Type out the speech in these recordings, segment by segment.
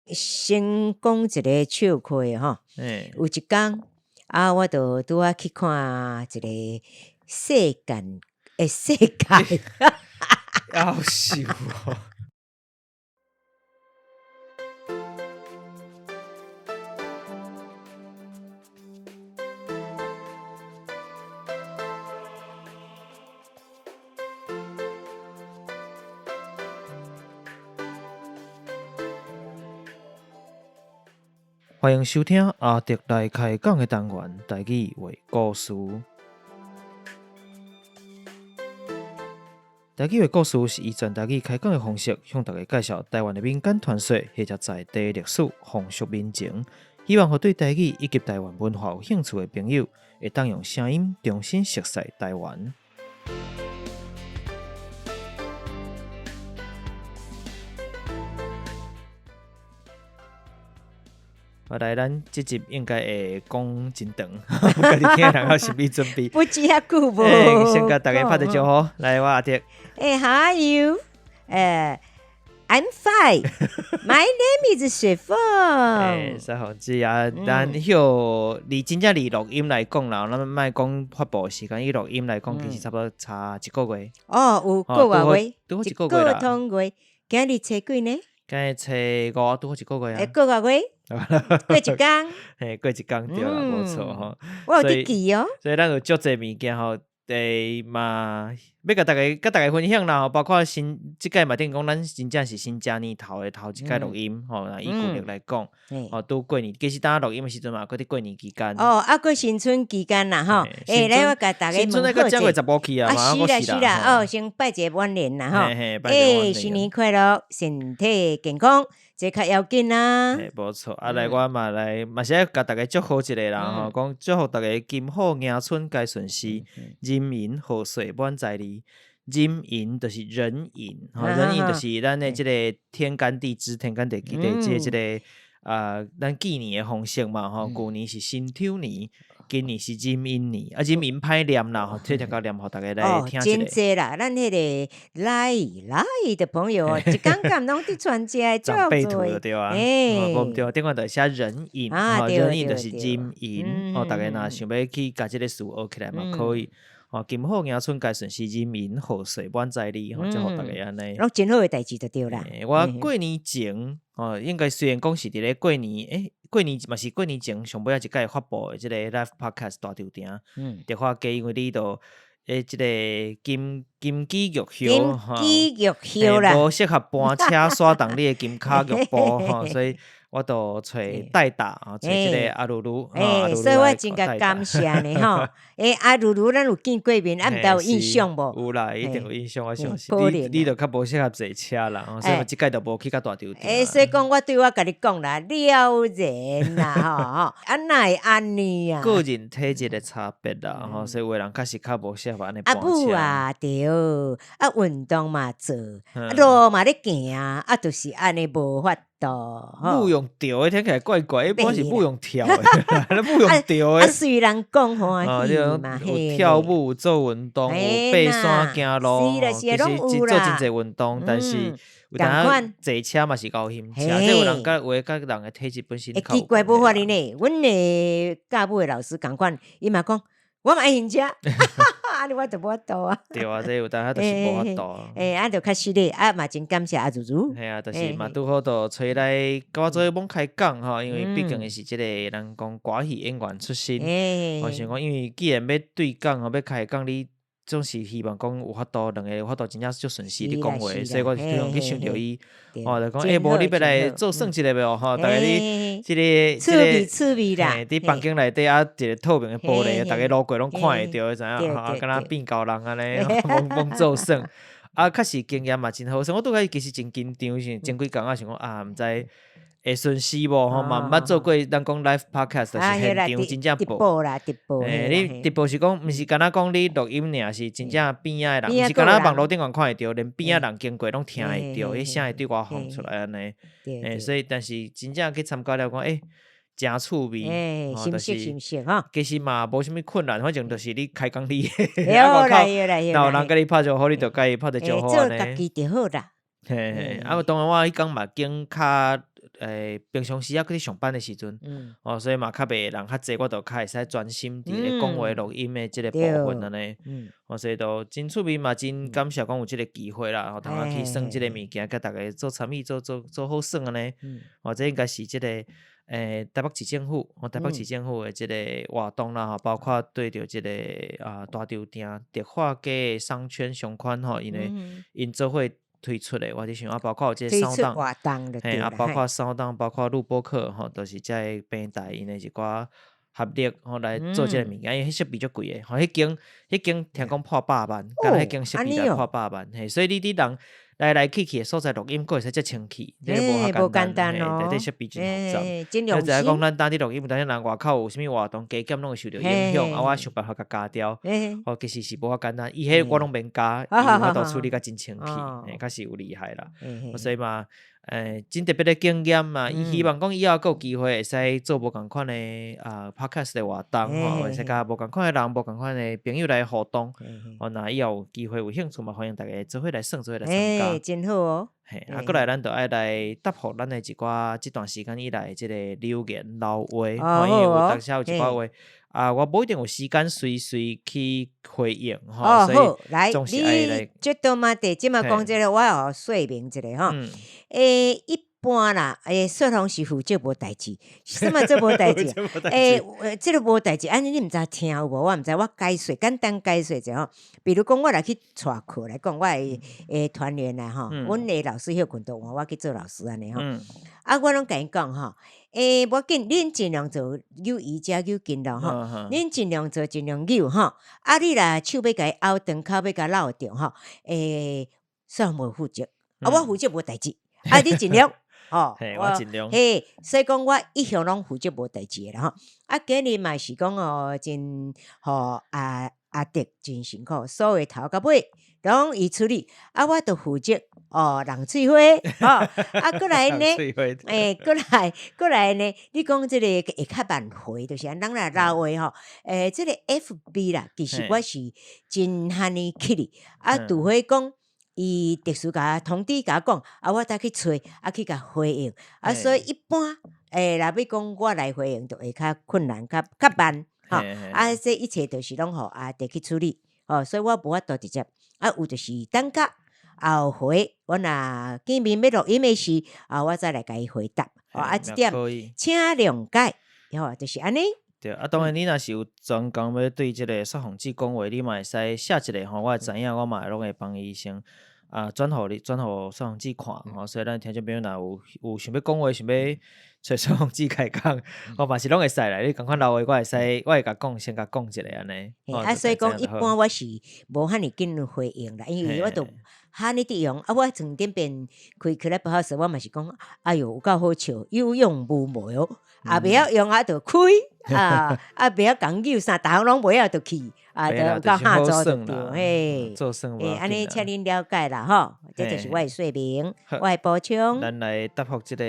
先講一个笑話吼，有一工啊，我就拄仔去看一个世間欸世界。夭壽哦！歡迎收聽阿德來開講的單元，台語話故事。台語話故事是以全台語開講的方式，向大家介紹台灣的民間傳說或者在地歷史、風俗民情，希望予對台語以及台灣文化有興趣的朋友，會當用聲音重新熟悉台灣。我來，咱這集應該會講真長，家己聽的人有心理準備。不止遐久無。先共大家拍個招呼，來，我阿德。欸，How are you？I'm fine. My name is 雪鳳。欸，雪鳳姊啊，咱彼離真正離錄音來講啦，咱莫講發布時間，以錄音來講，其實差不多差一個月。哦，有個外月，拄好一個月啦。一個通月，今日初幾呢？今日初五，拄好一個月啊。欸，個外月，過一工。嘿，過一工對啦，無錯吼。我有佇記哦。所以咱有足濟物件吼，嘛，欲共大家，共大家分享啦吼，包括新，這擺嘛等於講咱真正是新正年頭的頭一擺錄音吼，以舊曆來講，吼拄過年，其實當錄音的時陣嘛，閣佇過年期間。哦，啊，閣新春期間啦吼，欸，來我共大家新春那個正月15去啊，啊，是啦是啦，哦，先拜一個晚年啦吼，欸，新年快樂，身體健康，這較要緊啊。嘿，無錯，啊來我嘛來，嘛是愛共大家祝賀一下啦吼，講祝福大家金虎迎春皆順遂，壬寅賀歲滿載二。壬寅就是壬寅，吼，壬寅就是咱的這個天干地支，天干地支的這個啊，咱紀年的方式嘛，吼，舊年是辛丑年，今年是壬寅年，啊，壬寅歹念啦，吼，特特共念予大家來聽一下。真濟啦，咱彼個來來的朋友，一工工攏佇傳這的，長輩圖就對啊，無毋對，頂懸就寫壬寅，吼，壬寅就是壬寅，吼，大家若想欲去共這個詞學起來嘛可以。吼，金虎迎春皆順遂，壬寅賀歲滿載二，吼，祝福大家按呢。攏真好的代誌就對啦。我過年前，吼，應該雖然講是佇咧過年，欸，過年嘛是過年前上尾仔一擺發布的這個 live podcast 大稻埕，電話機因為你都欸，這個金金枝玉葉，金枝玉葉啦，無適合搬車徙動你的金跤玉步，吼，所以。我就揣代打啊，揣這個阿露露，欸，所以我真共感謝呢吼。欸，阿露露，咱有見過面，啊，毋知有印象無？有啦，一定有印象，我相信。你你就較無適合坐車啦，所以這擺就無去甲大稻埕。欸，所以講我對我共你講啦，了然啦，吼吼，啊哪會按呢啊？個人體質的差別啦，吼，所以有的人確實較無適合按呢搬車。阿母啊，對，啊運動嘛做，啊路嘛咧行，啊就是按呢無法度。舞用跳的聽起來怪怪，一般是舞用跳的，舞用跳的。啊，隨人講歡喜嘛，有跳舞、有做運動、有爬山、行路，其實做真濟運動，但是有當坐車嘛是夠險車，這有人佮有的佮人的體質本身。欸，奇怪，無法呢，阮的教舞的老師仝款，伊嘛講。我嘛愛還車，按呢我就無法度啊。對啊，這有當就是無法度。欸，啊，就較實咧，啊嘛真感謝阿如如。嘿啊，就是嘛拄好就揣來佮我做伙罔開講吼，因為畢竟伊是這個人講歌戲演員出身。我想講，因為既然欲對講吼，欲開講，你總是希望講有法度，兩个有法度真正足順勢佇講話，所以我就去想著伊，吼，就講欸，無你欲來做算一下無吼，逐家你這個這個趣味啦，佇房間內底啊，一個透明的玻璃，逐家路過攏看會著，知影吼，敢若變猴人按呢，罔罔做耍，啊，確實經驗嘛真好，所以我拄開始其實真緊張，是前幾工啊想講啊，毋知。會順勢無吼，嘛毋捌做過，咱講 live podcast 就是現場真正播啦，直播。欸，你直播是講，毋是干焦講你錄音爾，是真正邊仔的人，毋是干焦網路頂懸看會著，連邊仔人經過攏聽會著，彼聲會對外放出來按呢。欸，所以但是真正去參加了講，欸，誠趣味，欸，就是其實嘛無啥物困難，反正就是你開講你的，啊外口若有人共你拍招呼，你就共伊拍一招呼按呢。做家己就好啦。嘿嘿，啊，當然我彼工嘛揀較。平常時啊，閣咧上班的時陣，哦，所以嘛較袂人較濟，我就較會使專心佇咧講話錄音的這個部分按呢。哦，所以都真趣味嘛，真感謝講有這個機會啦，予通去耍這個物件，共逐家做參與，做做做好耍按呢。哦，這應該是這個台北市政府，哦，台北市政府的這個活動啦，吼，包括對著這個啊大稻埕迪化街商圈商圈吼，𪜶的𪜶做伙推出的，我佇想啊，包括有這個 SoundOn，嘿啊，包括 SoundOn，包括錄播客吼，都是這个平台𪜶的一寡合力吼來做這個物件，因為彼設備足貴的，吼，彼間聽講破百萬，敢若彼間設備來破百萬，嘿，所以你佇人來來去去的所在錄音，閣會使遮清氣，這無遐簡單，嘿，這設備真複雜。你知影講咱當佇錄音，有當時人外口有啥物活動加減攏會受著影響，啊，我想辦法共加掉，吼，其實是無遐簡單。伊彼我攏免加，伊有法度處理甲真清氣，嘿，確實有厲害啦。所以嘛，真特別的經驗嘛，伊希望講以後閣有機會會使做無仝款的啊 podcast 的活動，吼，會使佮無仝款的人、無仝款的朋友來互動。哦，若以後有機會有興趣嘛，歡迎大家做伙來耍，做伙來參加。真好哦。嘿，啊，閣來咱就愛來答覆咱的一寡這段時間以來這個留言留話，因為有當時有一寡話。啊，我無一定有時間隨隨去回應吼，所以總是愛來。這都嘛佇這馬講這個，我予說明一下吼。一般啦，雪鳳是負責無代誌，啥物做無代誌？這個無代誌，按呢你毋知聽有無？我毋知，我解說簡單解說者吼。比如講，我來去帶課來講，我的團員來吼，阮的老師歇睏就換我去做老師按呢吼。啊，我攏共𪜶講吼。無要緊，恁盡量做扭瑜伽、扭筋咯吼。恁盡量做，盡量扭吼。啊，你若手欲共伊拗長，跤欲共摎著吼。算無負責，啊，我負責無代誌。啊，你盡量，吼，我盡量。嘿，所以講我一向攏負責無代誌的啦吼。啊，今日嘛是講哦，真予阿迪真辛苦，所有頭到尾攏伊處理，啊，我就負責哦，弄喙花，吼，啊，閣來呢，閣來呢，你講這個會較慢回，就是按人來留話吼，這個 FB 啦，其實我是真罕呢去哩，啊，除非講伊特殊共我通知共我講，啊，我才去揣，啊，去共回應，啊，所以一般，若欲講我來回應，就會較困難，較較慢，吼，啊，這一切就是攏予阿迪去處理，吼，所以我無法度直接，啊，有就是等甲後回，阮若見面欲錄音的時，啊，我再來共伊回答，哦，啊，這點請諒解，吼，就是按呢。對，啊，當然你若是有專工欲對這個雪鳳姊講話，你嘛會使寫一個吼，我會知影，我嘛會攏會幫伊先啊轉予你，轉予雪鳳姊看吼。所以咱聽眾朋友若有想欲講話，想欲揣雪鳳姊開講，我嘛是攏會使啦。你仝款留話，我會使，我會共講，先共講一下按呢。啊，所以講一般我是無遐爾緊回應啦，因為我都哈呢佇用，啊，我從頂邊開 Clubhouse，我嘛是講，哎喲，有夠好笑，有用無謀，啊，袂曉用啊，就開，啊，啊，袂曉共扭啥，逐項攏袂曉就去，啊，就有夠哈做就對，嘿，嘿，按呢請恁了解啦，吼，這就是我的說明，我的補充。咱來答覆這個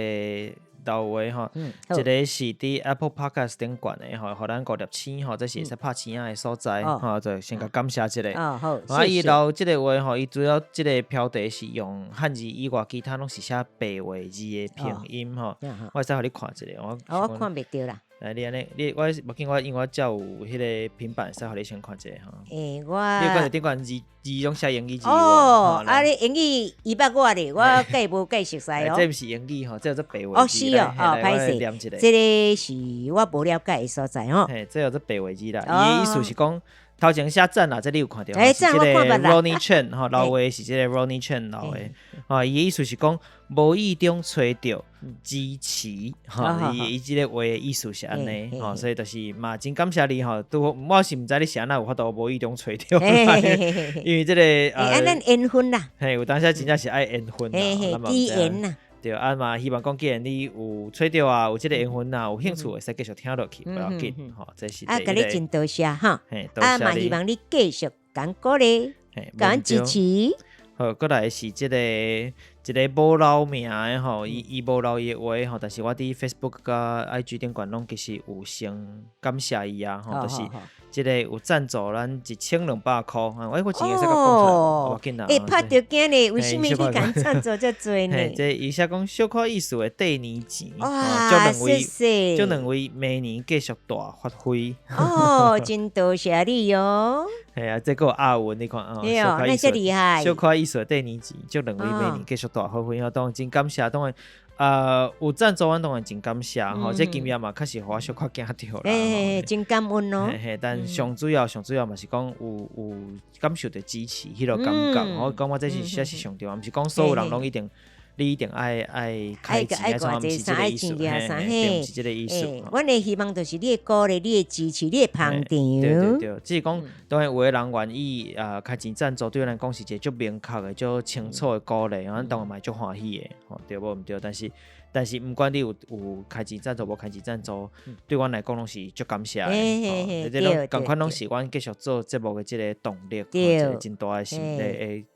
留話吼，一個是佇 Apple Podcast 頂懸的吼，予咱五粒星吼，這是會使拍星仔的所在吼，就先共感謝一下。哦，好，啊，伊留這個話吼，伊主要這個標題是用漢字以外，其他攏是寫白話字的拼音吼。我會使予你看一下，我我看袂著啦。來，你按呢？你我無要緊，我因為我遮有彼個平板，會使予你先看一下吼。我你有看著頂懸字字攏寫英語字哦，啊，你英語伊捌我咧，我計無計熟似哦。這毋是英語吼，這叫做白話字。哦，是哦，哦，歹勢，這個是我無了解的所在吼。嘿，這叫做白話字啦。伊的意思是講，頭前寫讚啦，這你有看著？是這個 Ronnie Chen 吼，留話是這個 Ronnie Chen 留的。啊，伊的意思是講，無意中揣著支持，吼，伊這個話的意思是按呢，吼，所以就是嘛，真感謝你吼，拄我是毋知你是按怎有法度無意中揣著，因為這個啊，咱緣分啦，嘿，有當時真正是愛緣分啦，機緣啦。對，啊嘛，希望講既然你有揣著啊，有這個緣分啊，有興趣會使繼續聽落去，不要緊，吼，這是啊，共你真多謝哈，啊嘛希望你繼續共鼓勵，共支持。好，閣來是這個一個無留名的吼，伊無留伊的話吼，但是我佇 Facebook 佮 IG 頂懸攏其實有先感謝伊啊，吼，就是這个有贊助咱1200箍，啊，欸，我錢會使共講出來無？無要緊啦。欸，拍著驚咧，為啥物你共贊助遮濟呢？這伊寫講小可意思的綴年錢，哇，祝兩位，謝謝，祝兩位明年繼續大發揮。哦，真多謝你喲。嘿啊，這閣有押韻，你看哦，小可意思，小可意思的綴年錢，祝兩位明年繼續大發揮。當然真感謝，當然。有贊助，阮當然真感謝吼，這金額嘛，確實予我小可驚著啦。欸，真感恩哦。嘿嘿，但上主要、上主要嘛是講有感受著支持，彼個感覺。我感覺這是才是上重要，毋是講所有人攏一定，你一定愛開錢啊，創，毋是這個意思，嘿，對，毋是這個意思。阮的希望就是你的鼓勵、你的支持、你的捧場。對對對，只是講當然有的人願意啊開錢贊助，對咱來講是一個足明確的、足清楚的鼓勵，阮當然嘛會足歡喜的，吼，對無毋對？但是毋管你有開錢贊助無開錢贊助，對阮來講攏是足感謝的，這攏仝款攏是阮繼續做節目的這個動力，一個真大的心的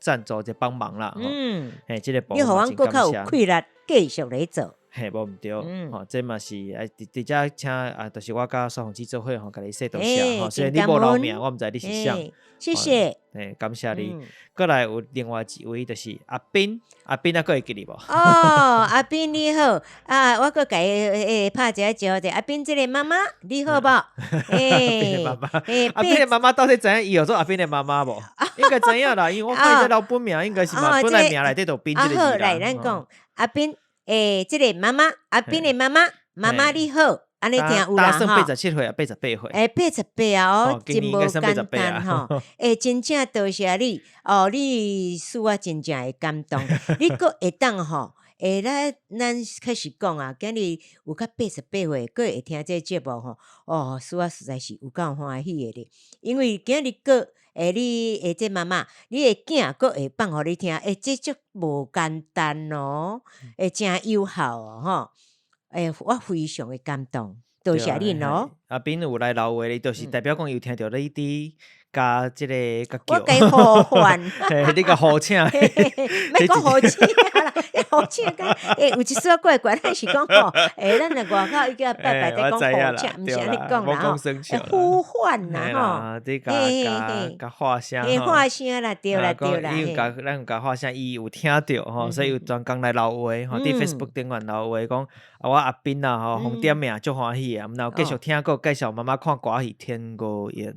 贊助，這幫忙啦。嗯，嘿，這個部分真感謝。你予阮閣較有氣力繼續來做。嘿，無毋對，吼，這嘛是啊，佇遮請啊，就是我佮蘇鳳姊做伙吼，共你說多謝吼。雖然你無留名，我毋知你是誰。謝謝。嘿，感謝你。閣來有另外一位，就是阿斌，阿斌啊，閣會記得無？哦，阿斌你好，啊，我閣共伊拍一下招呼者，阿斌這个媽媽你好無？阿斌的媽媽，阿斌的媽媽到底知影伊號做阿斌的媽媽無？應該知影啦，因為我看伊這老本名，應該是嘛，本來名內底就斌這個字啦。好，來咱講阿斌。欸，這個媽媽，阿斌的媽媽，媽媽你好，按呢聽有啦吼。87歲啊，88歲。欸，八十八啊，哦，真無簡單吼。欸，真正多謝你，哦，你使我真正會感動。你閣會當吼，欸，咱開始講啊，今日有較88歲，閣會聽這個節目吼，哦，使我實在是有夠歡喜的咧。因為今日閣欸，你的這媽媽，你的囝閣會放予你聽，欸，這足無簡單哦，欸，誠有效哦，吼，欸，我非常的感動，多謝恁哦。阿斌有來留話，你就是代表講有聽著你佇共這个共我共伊呼喚，你共呼請，莫講呼請啦，呼請敢，欸，有一絲仔怪怪，咱是講吼，欸，咱若外口伊叫拜拜，在講呼請，毋是按呢講啦吼，呼喚啦吼，你共共共喊聲，欸，喊聲啦，對啦對啦，伊有共咱有共喊聲，伊有聽著吼，所以有專工來留話吼，佇 Facebook 頂懸留話講，啊，我阿斌啊吼，予點名足歡喜的，毋若有繼續聽閣介紹媽媽看歌戲《天歌宴》。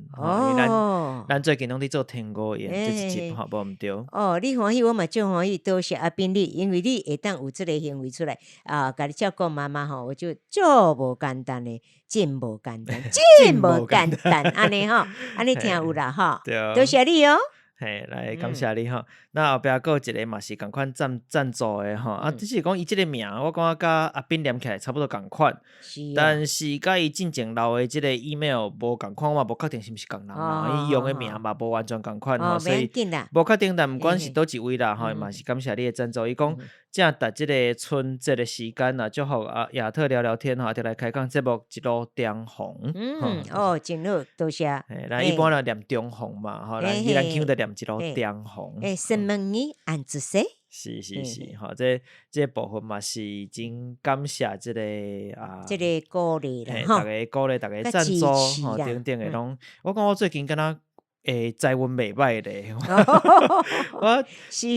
咱最近攏佇做《天歌宴》這一集，吼，無毋對。哦，你歡喜，我嘛足歡喜，多謝阿斌你，因為你會當有這个行為出來啊，共你照顧媽媽吼，我就足無簡單的，真無簡單，真無簡單，按呢吼，按呢聽有啦吼，多謝你哦。嘿，來感謝你吼。那後壁閣有一个嘛是仝款贊助的吼，啊，只是講伊這个名，我感覺佮阿斌念起來差不多仝款，但是佮伊進前留的這个 email 無仝款，我嘛無確定是毋是仝人啦。伊用的名嘛無完全仝款吼，所以無確定，但毋管是佗一位啦吼，嘛是感謝你的贊助。伊講正值這个春節的時間啊，祝福啊亞特聊聊天吼，就來開講節目一路長紅。嗯，哦，真好，多謝。嘿，咱一般人念長紅嘛，吼，咱彼咱腔就念一路長紅。欸，什麼你按子說？是是是，吼，這部分嘛是真感謝這個啊，這個鼓勵啦，大家鼓勵，大家贊助，吼，等等的攏。我感覺我最近敢若欸，財運袂䆀咧，我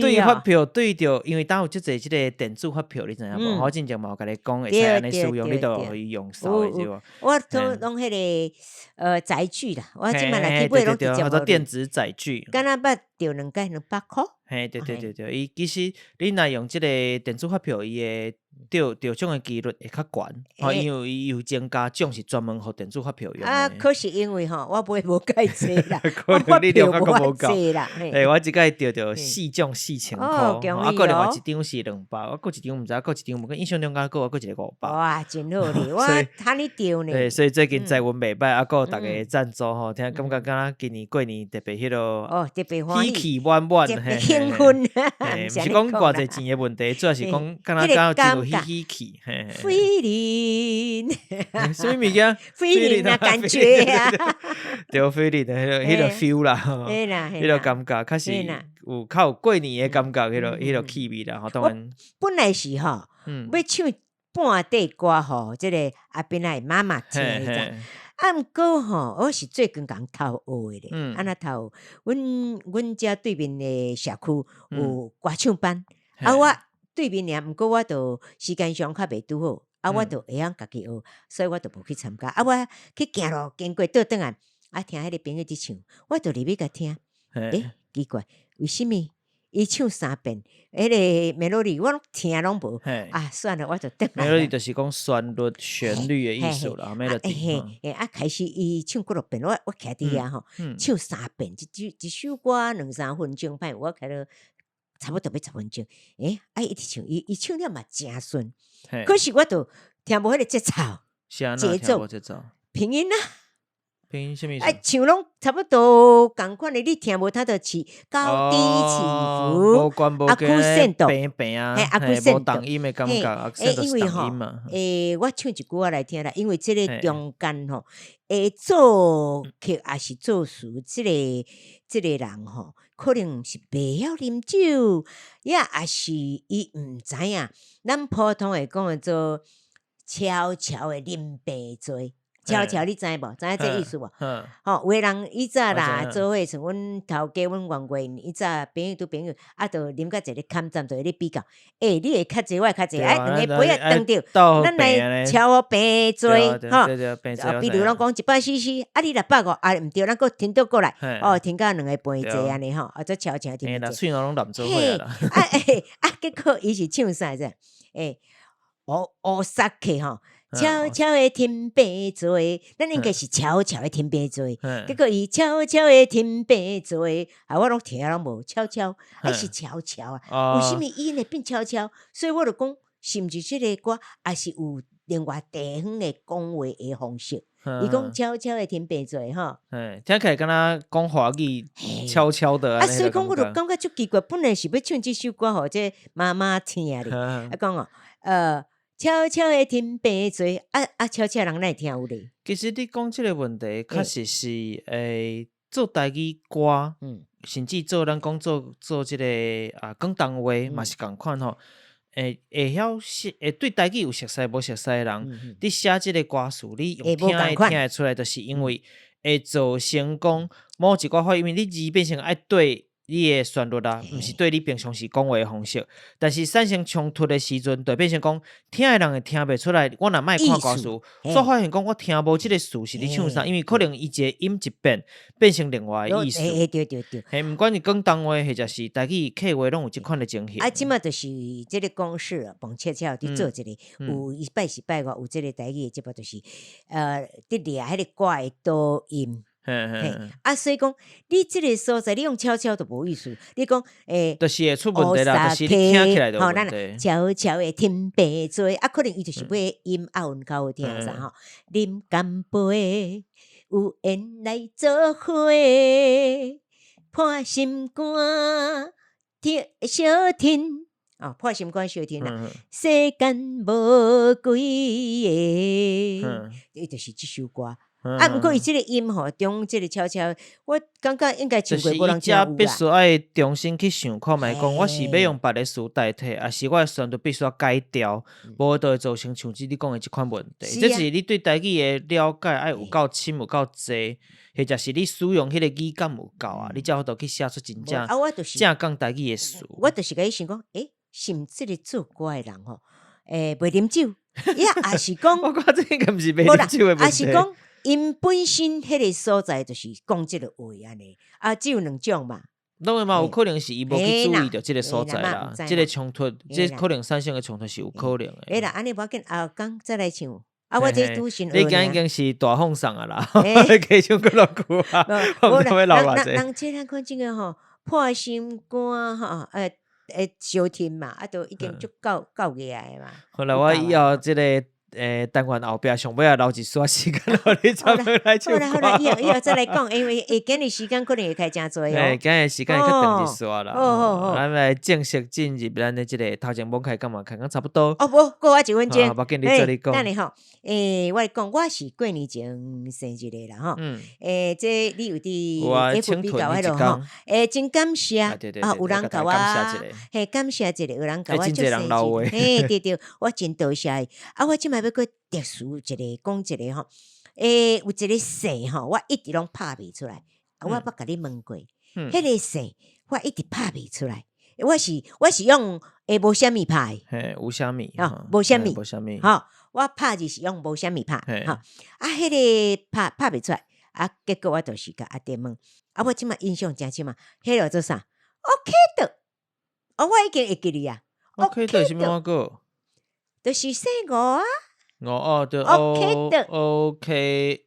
對發票對著，因為當有足濟這個電子發票，你知影無？我進前嘛有共你講，會使按呢使用，你都予伊用掃的對無？我都攏彼个載具啦，我這擺若去買攏直接叫做電子載具。敢若捌著兩擺200箍？嘿，對對對對，伊其實你若用這个電子發票，伊的中獎的幾率會較懸，吼，因為伊有增加獎是專門予電子發票用的。啊，可是因為吼，我買無介濟啦，可能你量較閣無夠啦。欸，我這擺中著四獎4000箍，啊，閣另外一張是200，我閣一張毋知，閣一張無，印象中敢閣有閣一個500。哇，真好咧，我趁你著呢。對，所以最近財運袂䆀，啊，閣有大家贊助吼，聽感覺敢若今年過年特別彼落，哦，特別歡喜，喜氣滿滿，特別興奮。毋是講偌濟錢的問題，主要是講敢若敢有真有喜喜氣。 feeling，啥物物件？feeling 的感覺啊，對，feeling 的彼个 feel 啦，彼个感覺，確實有較有過年的感覺，彼个氣味啦。吼，當然，本來是吼，欲唱半塊歌予這个阿斌仔的媽媽聽，你知？啊，毋過吼，我是最近共偷學的咧。按怎偷學？阮遮對面的社區有歌唱班，啊，我對面爾，毋過我就時間上較袂拄好，啊，我就會曉家己學，所以我就無去參加。啊，我去行路經過倒轉來，啊，聽彼個朋友佇唱，我就入去共聽。欸，奇怪，為啥物伊唱三遍，彼個 melody 我攏聽攏無？啊，算了，我就轉來。 melody 就是講旋律、旋律的意思啦，melody。嘿，啊，開始伊唱幾落遍，我徛佇遐吼，唱三遍，一首歌兩三分鐘，歹，我開了差不多欲10分鐘。欸，啊，伊一直唱，伊唱了嘛誠順，可是我就聽無彼個節奏，節奏，節奏，平音啊。平音啥物意思？啊，唱攏差不多仝款的，你聽無它就起高低起伏，啊，accent 平平啊，嘿，無重音的感覺，欸，因為吼，欸，我唱一句仔來聽啦，因為這个中間吼，欸，作曲抑是作詞，這個人吼，可能是袂曉啉酒，也抑是伊毋知影，咱普通會講做悄悄的啉白醉。悄悄，你知無？知影這意思無？吼，有的人以早啦，做伙像阮頭家、阮冤家，以早朋友拄朋友，啊，就啉到一个坎站，就咧比較。欸，你會較濟，我會較濟，啊，兩个杯仔當著，咱來超平做，吼。比如攏講100 CC，啊，你650，啊，毋對，咱閣停倒過來，哦，停到兩个平濟按呢吼，啊，做悄悄啉濟。喙攏攏做伙啦。啊，欸，啊，結果伊是唱啥子？欸，烏薩克吼。悄悄的停白做，咱應該是悄悄的停白做，結果伊悄悄的停白做，啊，我攏聽攏無悄悄，啊是悄悄啊，為啥物音會變悄悄？所以我就講，是毋是這个歌，抑是有另外地方的講話的方式？伊講悄悄的停白做吼，聽起來敢若講華語，悄悄的。啊，所以講我就感覺足奇怪，本來是欲唱這首歌予這媽媽聽咧，啊講哦，悄悄的停白做，啊啊！悄悄人哪會聽有咧？其實你講這个問題，確實是欸做台語歌，甚至做咱講做這个啊廣東話嘛是仝款吼。會曉寫，會對台語有熟悉無熟悉的人，你寫這个歌詞，你用聽的聽會出來，就是因為會造成講某一寡發音，因為你字變成愛對你的旋律啊，毋是對你平常時講話的方式，但是產生衝突的時陣，就變成講聽的人會聽袂出來。我若莫看歌詞，煞發現講我聽無這个詞是咧唱啥，因為可能伊一个音一變，變成另外的意思。對對對。嘿，毋管是廣東話或者是台語客話，攏有這款的情形。啊，這馬就是這个公視彭恰恰佇做一个，有伊拜四拜五有這个台語的節目，就是佇掠彼个歌的導音。嘿，啊，所以講，你這个所在，你用悄悄就無意思。你講，欸，就是會出問題啦，就是你聽起來就有問題。悄悄的停白做，啊，可能伊就是欲音押韻較好聽啥吼。啉乾杯，有緣來做伙，破心肝，聽相聽，哦，破心肝相聽啦。世間無幾个，伊就是這首歌。啊，毋過伊這个音吼，中這个悄悄，我感覺應該唱過無人聽有啦。必須愛重新去想看覓，講我是欲用別个詞代替，抑是我的旋律必須要改調，無就會造成像這你講的這款問題。這是你對台語的了解愛有夠深，有夠濟，或者是你使用彼个語感有夠啊，你才有法度去寫出真正正港台語的詞。我就是共伊想講，欸，是毋這个做歌的人吼，欸，袂啉酒，也抑是講，我感覺這應該毋是袂啉酒的問題，抑是講。𪜶本身彼个所在就是講這个話按呢，啊，只有兩種嘛。當然嘛，有可能是伊無去注意著這个所在啦，這个衝突，這可能產生的衝突是有可能的。欸啦，按呢無要緊，後工再來唱。啊，我這拄先你今已經是大放送啊啦，加唱幾落句啊，無啦，人這咱看這个吼，破心肝吼，欸欸，相聽嘛，啊，都已經足夠夠額的嘛。後來我以後這个。欸，單元後壁上尾仔留一撮時間，予你專門來唱歌。好啦好啦，以後再來講，因為欸，今日時間可能會開誠濟哦。欸，今日時間會較長一撮啦。好，咱來正式進入咱的這个頭前罔開講嘛，開講差不多。哦，無，閣我一分鐘。無要緊，你做你講。等下吼，欸，我來講，我是過年前生日的啦吼。欸，這你有佇 FB 共我彼落吼？欸，真感謝啊，有人共我，嘿，感謝一下，有人共我祝生日。嘿，對對，我真多謝伊。啊，我這擺欲閣特殊一个講一个吼，有一个姓吼，我一直攏拍袂出來，啊，我捌共你問過，彼个姓我一直拍袂出來，我是用無啥物拍的。嘿，無蝦米，吼，無啥物，無啥物，吼，我拍字是用無啥物拍，吼，啊，彼个拍袂出來，啊，結果我就是共阿爹問，啊，我這馬印象誠深啊，彼个做啥？OK 的，哦，我已經會記哩啊。 OK 的是啥物歌？就是姓吳啊。哦，對，OK 的，OK，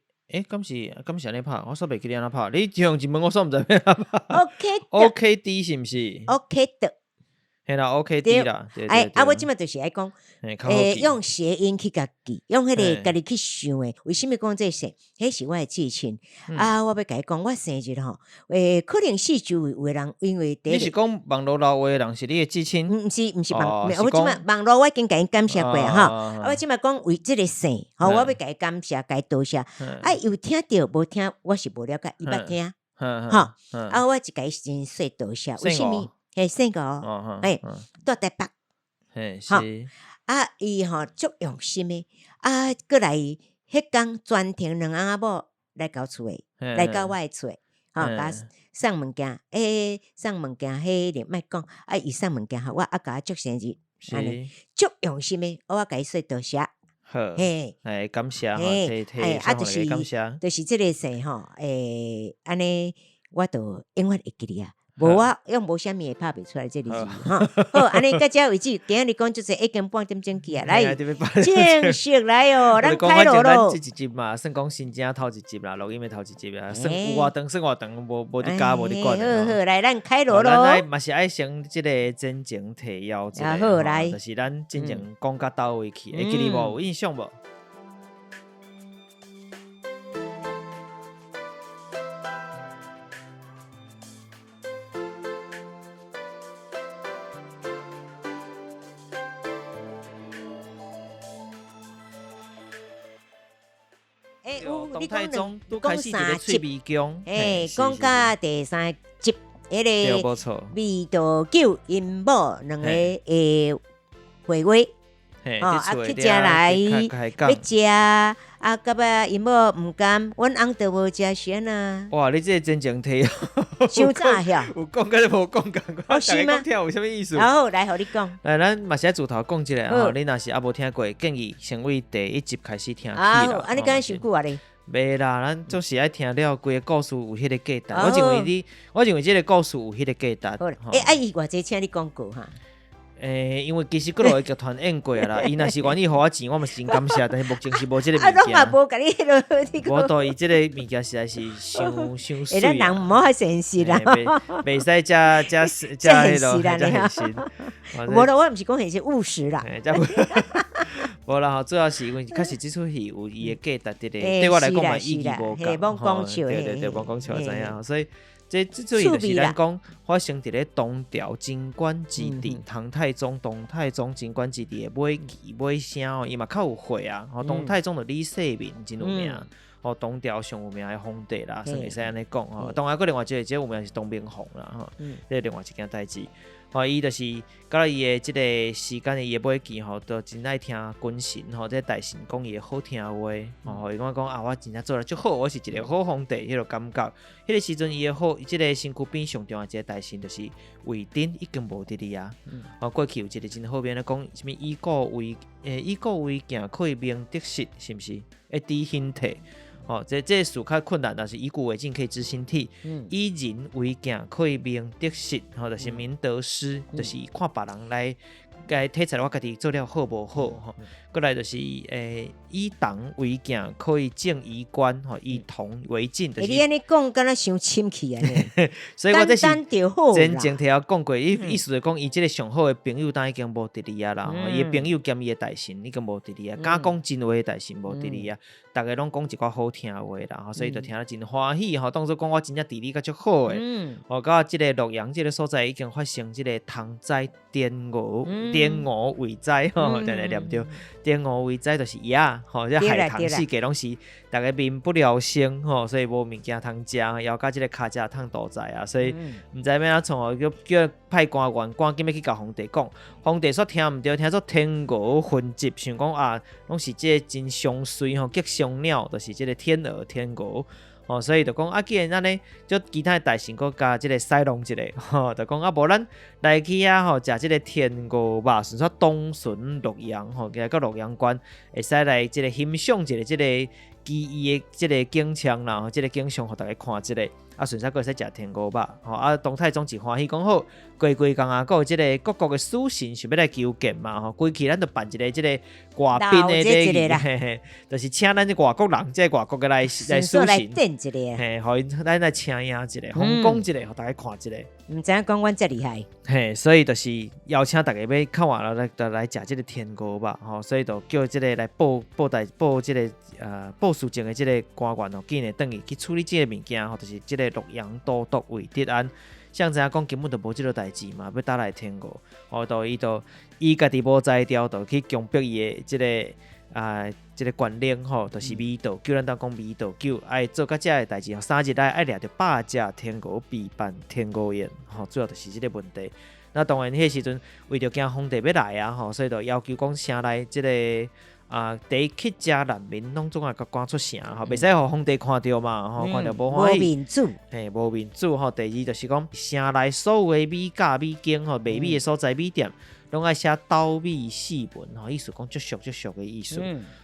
敢是按呢拍？我煞袂記得按怎拍。你這樣一問，我煞毋知欲按怎拍。 OK OK D 是毋是？OK 的。嘿啦，OK D 啦。哎，啊，我這馬就是愛講，用諧音去共記，用彼个家己去想的。為啥物講這個姓？彼是我的至親。啊，我欲共伊講，我生日吼，可能四周圍有的人，因為你是講網路留話的人是你的至親？毋是，毋是網，我這馬網路我已經共伊感謝過啊，吼。啊，我這馬講為這個姓，吼，我欲共伊感謝，共伊多謝。啊，有聽著無聽，我是無了解，伊捌聽，吼。啊，我一共伊真說多謝，為啥物？嘿，姓吳，嘿，住台北，吼，啊，伊吼足用心的，啊，閣來彼工專程兩翁仔某來到厝的，來到我的厝的，吼，共我送物件，送物件，彼個莫講，啊，伊送物件予我，啊，共我祝生日，按呢，足用心的，我共伊說多謝，好，嘿，感謝，嘿，啊，就是就是這個姓吼，按呢，我就永遠會記得啊。無我用無啥物會拍袂出來這個字吼。好，按呢到這為止，今日講足濟已經半點鐘去啊，來，正式來哦，咱開鑼咯。這一集嘛，算講新正頭一集啦，錄音的頭一集啦，算有偌長算偌長，無佇加無佇管。好好，來，咱開鑼咯。咱來嘛是愛先這個前情提要一下，好來，就是咱進前講到佗位去，會記得無？有印象無？你講講三集，講到第三集，彼个味道九𪜶某兩個的會話，哦，啊去食來欲食，啊到尾𪜶某毋甘，阮翁都無食是按怎？哇，你這個真情提傷早遐，有講佮無講仝款，大家講聽有啥物意思？好，來，予你講。來，咱嘛是愛自頭講一下吼，你若是猶無聽過，建議先為第一集開始聽起啦。啊，你敢傷久啊咧？袂啦，咱總是愛聽了規个故事有彼個價值。我認為你，我認為這個故事有彼個價值。好啦，啊伊偌濟請你講過哈？因為其實閣落個劇團演過啊啦，伊若是願意予我錢，我嘛是真感謝。但是目前是無這個物件。啊，攏嘛無共你彼個，無對，伊這個物件實在是傷傷媠。咱人毋好遐現實啦，袂使遮遮遮彼囉，遮現實。無啦，我毋是講現實，務實啦。無啦吼，主要是因為確實這齣戲有伊的價值佇咧，對我來講嘛意義無仝吼。對對對，罔講笑知影，所以。這這主要就是咱講發生佇咧唐朝貞觀之治，唐太宗、唐太宗貞觀之治的尾期尾聲哦，伊嘛較有歲啊。吼，唐太宗就李世民真有名，吼，唐朝上有名的皇帝啦，算會使按呢講吼。當然，閣另外一個這有名是唐明皇啦，吼，這另外一件代誌。吼，伊就是到伊的這個時間，伊的尾期吼，都真愛聽君臣吼，這大臣講伊的好聽話，吼，伊感覺講啊，我真正做得足好，我是一個好皇帝，彼個感覺。彼個時陣，伊的好，這個身軀邊上重要一個大臣就是魏徵已經無佇咧啊。吼，過去有一個真好面咧講，啥物以古為以古為鏡，可以明得失，是毋是？會知興替。哦，這這詞較困難，但是以古為鏡可以知興替，以人為鏡可以明得失，吼，就是明得失，就是看別人來來體察我家己做了好無好，吼。閣來就是以銅為鏡可以正衣冠，吼，以銅為鏡，就是。欸，你按呢講，敢若傷深去按呢。所以我這是前前提要講過，意思就講，伊這个上好的朋友當已經無佇咧啊啦，伊的朋友兼伊的大臣已經無佇咧啊，敢講真話的大臣無佇咧啊，逐个攏講一寡好聽話啦，吼，所以就聽得真歡喜吼，當作講我真正治理甲足好的。哦，到這个洛陽這个所在已經發生這个蝗災天鵝，天鵝為哉吼，定定念著。天鵝為哉就是鴨吼，這海棠四界攏是逐家民不聊生吼，所以無物件通食，枵甲這个跤跡通屠宰啊，所以毋知欲按怎創哦，叫叫派官員趕緊欲去共皇帝講，皇帝煞聽毋著，聽做天鵝雲集，想講啊，攏是這个真祥瑞吼，吉祥鳥，就是這个天鵝天鵝。哦，所以就講啊，既然按呢，就其他的大臣閣共這个使弄一下，吼，就講啊，無咱來去遐吼，食這个天鵝肉，順煞東巡洛陽吼，來到洛陽關，會使來這个欣賞一下這个奇異的這个景象啦，這个景象，予逐家看一下。啊，順煞閣會使食天鵝肉，吼啊，唐太宗真歡喜，講好，過幾工啊，閣有這个各國的使臣想欲來求見嘛，吼，規氣咱就辦一个這个外賓的禮儀，嘿嘿，就是請咱這外國人，這个外國的來來使臣，嘿，予𪜶咱來請贏一下，風光一下，予逐家看一下。毋知影講阮遮厲害。嘿，所以就是邀請逐家欲較晚了來來食這个天鵝肉，吼，所以就叫這个來報報代報這个報事情的這个官員吼，緊來轉去去處理這个物件吼，就是這個洛陽都督韋德安，誰知影講根本就無這个代誌嘛，欲倒來天鵝，哦，就伊就伊家己無才調，就去強迫伊的這个啊，這个官吏吼，就是美道久，咱當講美道久，愛做甲這个代誌，3日內愛掠著100隻天鵝備辦天鵝宴，吼，主要就是這个問題。那當然，彼時陣為著驚皇帝欲來啊，吼，所以就要求講城內這个啊，第一乞食難民攏總愛共趕出城，吼，袂使予皇帝看著嘛，吼，看著無歡喜。無面子。嘿，無面子吼。第二就是講，城內所有的米架、米間吼，賣米的所在、米店，攏愛寫斗米四文吼，意思講足俗足俗的意思。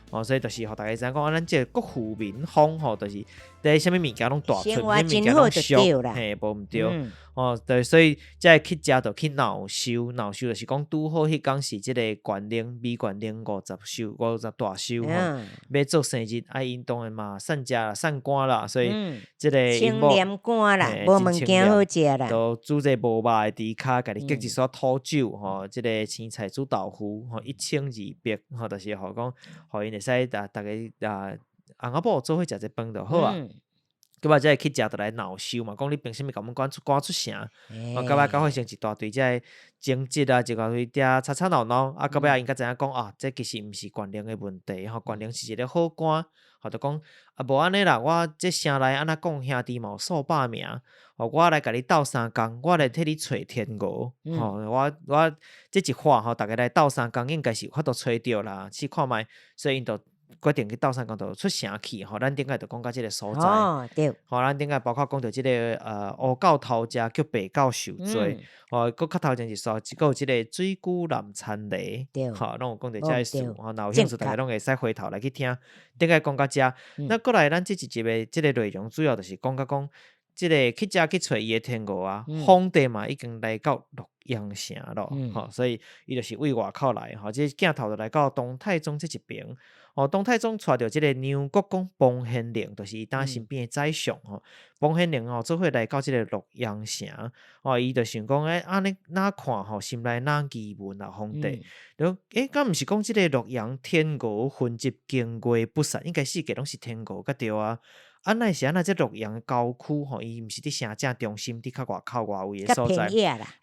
哦，所以就是予逐家知影講，啊，咱這個國富民豐吼，就是佇啥物物件攏大出，啥物物件攏俗，嘿，無毋對。哦，對，所以這个乞食就去鬧收，鬧收就是講拄好彼工是這个縣令米縣令50壽，50大壽吼，欲做生日，啊，𪜶當然嘛散食啦、散官啦，所以這个清廉官啦，無物件好食啦，就煮這個無肉的豬跤，家己結一撮土酒吼，這个青菜煮豆腐吼，1200，吼，就是予講，予𪜶會使逐家啊，翁仔某做伙食一頓就好啊。到尾這个乞食就來鬧收嘛，講你憑啥物共阮趕出趕出城？哦，到尾發生一大堆這个爭執啊，一大堆遐吵吵鬧鬧。啊，到尾𪜶才知影講啊，這其實毋是縣令的問題吼，縣令是一个好官，吼，就講啊，無按呢啦，我這城內按怎講兄弟嘛有數百名，吼，我來共你鬥相共，我來替你揣天鵝，吼，我這一話吼，逐家來鬥相共，應該是有法度揣著啦，試看覓，所以𪜶就決定去鬥相共，就出城去吼。咱頂擺就講到這个所在，哦，對，吼，咱頂擺包括講著這个烏狗偷食，叫白狗受罪，吼，閣較頭前一煞，閣有這个水龜南田螺，吼，攏有講著這个事，吼，若有興趣，逐家攏會使回頭來去聽。頂擺講到遮，那過來咱這一集的這个內容，主要就是講到講，這个乞食去揣伊的天鵝啊，皇帝嘛已經來到洛陽城咯，吼，所以伊就是對外口來，吼，這鏡頭就來到唐太宗這一爿。哦，唐太宗帶著這个梁國公房玄齡，就是伊當身邊的宰相吼。房玄齡吼，做伙來到這个洛陽城，哦，伊就想講，欸，按呢哪看吼，心內哪疑問啊，皇帝，就欸，敢毋是講這个洛陽天鵝雲集，經月不散，應該四界攏是天鵝才對啊。啊，哪會是按怎這洛陽郊區吼，伊毋是佇城正中心，佇較外口外圍的所在，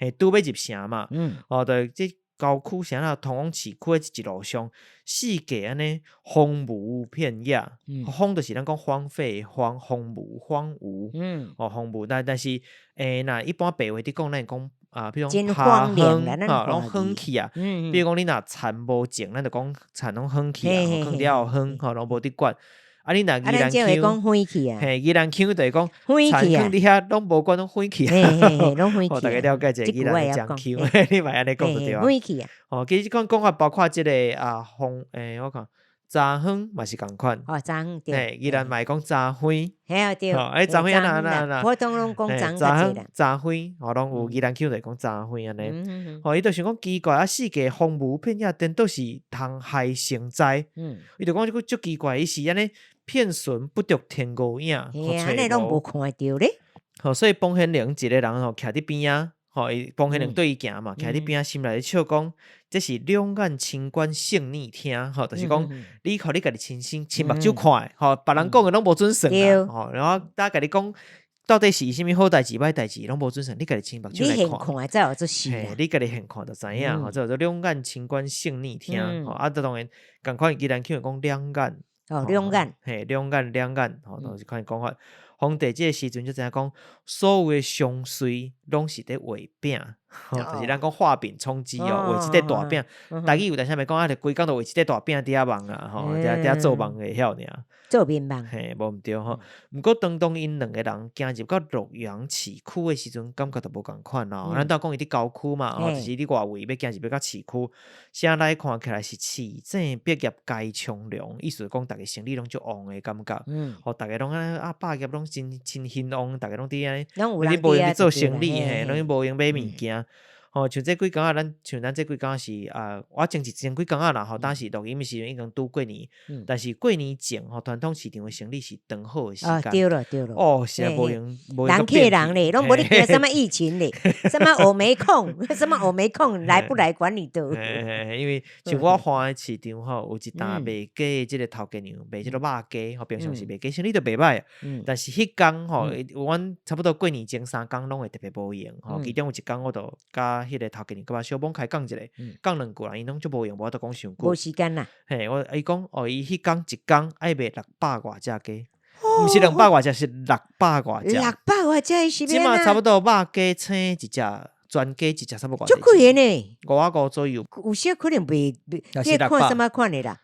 嘿，拄欲入城嘛，哦，對，這郊區啥啦，通往市區的這一路上，四界按呢荒蕪遍野，荒就是咱講荒廢荒，荒蕪荒蕪，哦，荒蕪，但是，欸，若一般白話佇講，咱講啊，比如講拋荒，吼，攏荒去啊，比如講你若田無種，咱就講田攏荒去啊，囥佇遐荒，吼，攏無佇管。啊！你若宜蘭腔，嘿，宜蘭腔就是講，田囥佇遐攏無管，攏毀去啊！予逐家了解一下宜蘭的講腔，你嘛按呢講就對啊。吼，其實這款講法包括這个啊，風，欸，我看雜荒嘛是仝款。哦，雜荒對。嘿，宜蘭嘛會講雜荒。嘿啊對。吼，欸，雜荒按怎按怎按怎。普通攏講雜荒。雜荒，吼，攏有宜蘭腔就是講雜荒按呢。吼，伊就想講奇怪啊，四界荒蕪遍野，顛倒是通害成災。伊就講這句足奇怪，伊是按呢遍尋不著天鵝影，嘿啊，按呢攏無看著咧。吼，所以房玄齡一个人吼，徛佇邊仔，吼，伊房玄齡對伊行嘛，徛佇邊仔心內咧笑講，這是兩眼清觀性逆聽，吼，就是講你予你家己親身親目睭看的，吼，別人講的攏無準算啦，吼，然後搭共你講，到底是啥物好代誌歹代誌，攏無準算，你家己親目睭你來看。現看才有做事啦。嘿，你家己現看就知影吼，這叫做兩眼清觀勝逆聽吼。啊，這當然仝款，宜蘭腔講兩眼，哦，兩眼，嘿，兩眼兩眼，吼，都是款講法。皇帝這个時陣就知影講，所有的相隨攏是佇畫餅，吼，就是咱講畫餅充飢哦，畫一塊大餅。台語有當時咪講啊，就規工都畫一塊大餅佇遐夢啊，吼，佇遐做夢會曉爾。做眠夢。嘿，無毋對吼。毋過當當𪜶兩個人行入到洛陽市區的時陣，感覺就無仝款咯。咱拄仔講伊佇郊區嘛，吼，就是佇外圍欲行入欲到市區，啥來看起來是市井百業皆昌隆，意思講逐个生意攏足旺的感覺。吼，逐个攏按呢啊，百業攏真真興旺，逐个攏佇按呢，你無閒佇做生意，嘿，攏無閒買物件。吼，像這幾工仔，咱像咱這幾工仔是啊，我前幾工仔啦吼，當時錄音的時陣已經拄過年，但是過年前吼，傳統市場的生意是當好的時間。對囉對囉。哦，是啊，無閒無人客人咧，攏無咧驚啥物疫情咧，啥物歐沒空，啥物歐沒空，來不來管你的。因為像我看的市場吼，有一擔賣雞的這個頭家娘，賣這個肉雞，吼，平常時賣雞生意就袂䆀。但是彼工吼，阮差不多過年前三工攏會特別無閒吼，其中有一工我就佮彼個頭家娘佮我小罔開講一下，講兩句啦，𪜶攏足無閒，無法度講傷久。無時間啦。嘿，我伊講哦，伊彼工一工愛賣六百外隻雞，毋是兩百外隻，是六百外隻。六百外隻是這馬差不多肉雞青一隻，全雞一隻差不多。足貴的呢。五仔五左右。有時可能袂袂，你看啥物款的啦？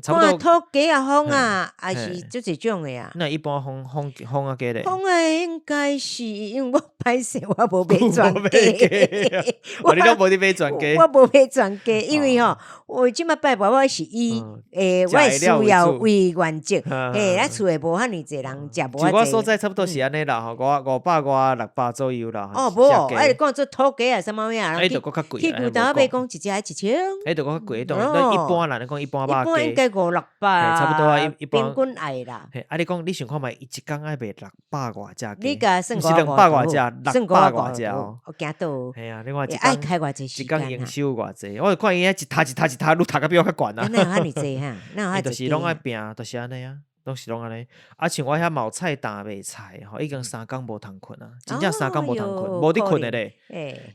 差不多。看土雞仔風啊，還是足濟種的啊？那一般風風風仔雞咧？風仔應該是因為我歹勢，我無買全雞。我你攏無佇買全雞？我無買全雞，因為吼，我這馬拜拜我是以我的需要為原則，嘿，咱厝內無遐爾濟人食，無遐濟。我所在差不多是按呢啦，吼，五五百外六百左右啦。哦，無，啊，你講做土雞啊，啥物物啊？彼就閣較貴。去牛頭買講一隻愛一千。彼就閣較貴，當然一般啦，你講一般肉雞。應該五六百。差不多啊，一般。平均愛啦。嘿，啊，你講你想看覓？伊一工愛賣六百外隻雞。你共算毋是兩百外隻，六百外隻哦。我驚到。嘿啊，你看一愛開偌濟時間一工營收偌濟，我就看伊遐一頭一頭一頭，愈讀較比我較懸啊。哪有遐爾濟哈？哪有遐濟？就是攏愛拼，就是按呢啊，攏是攏按呢。啊，像我遐嘛有菜擔賣菜吼，已經三工無通睏啊，真正三工無通睏，無佇睏的咧。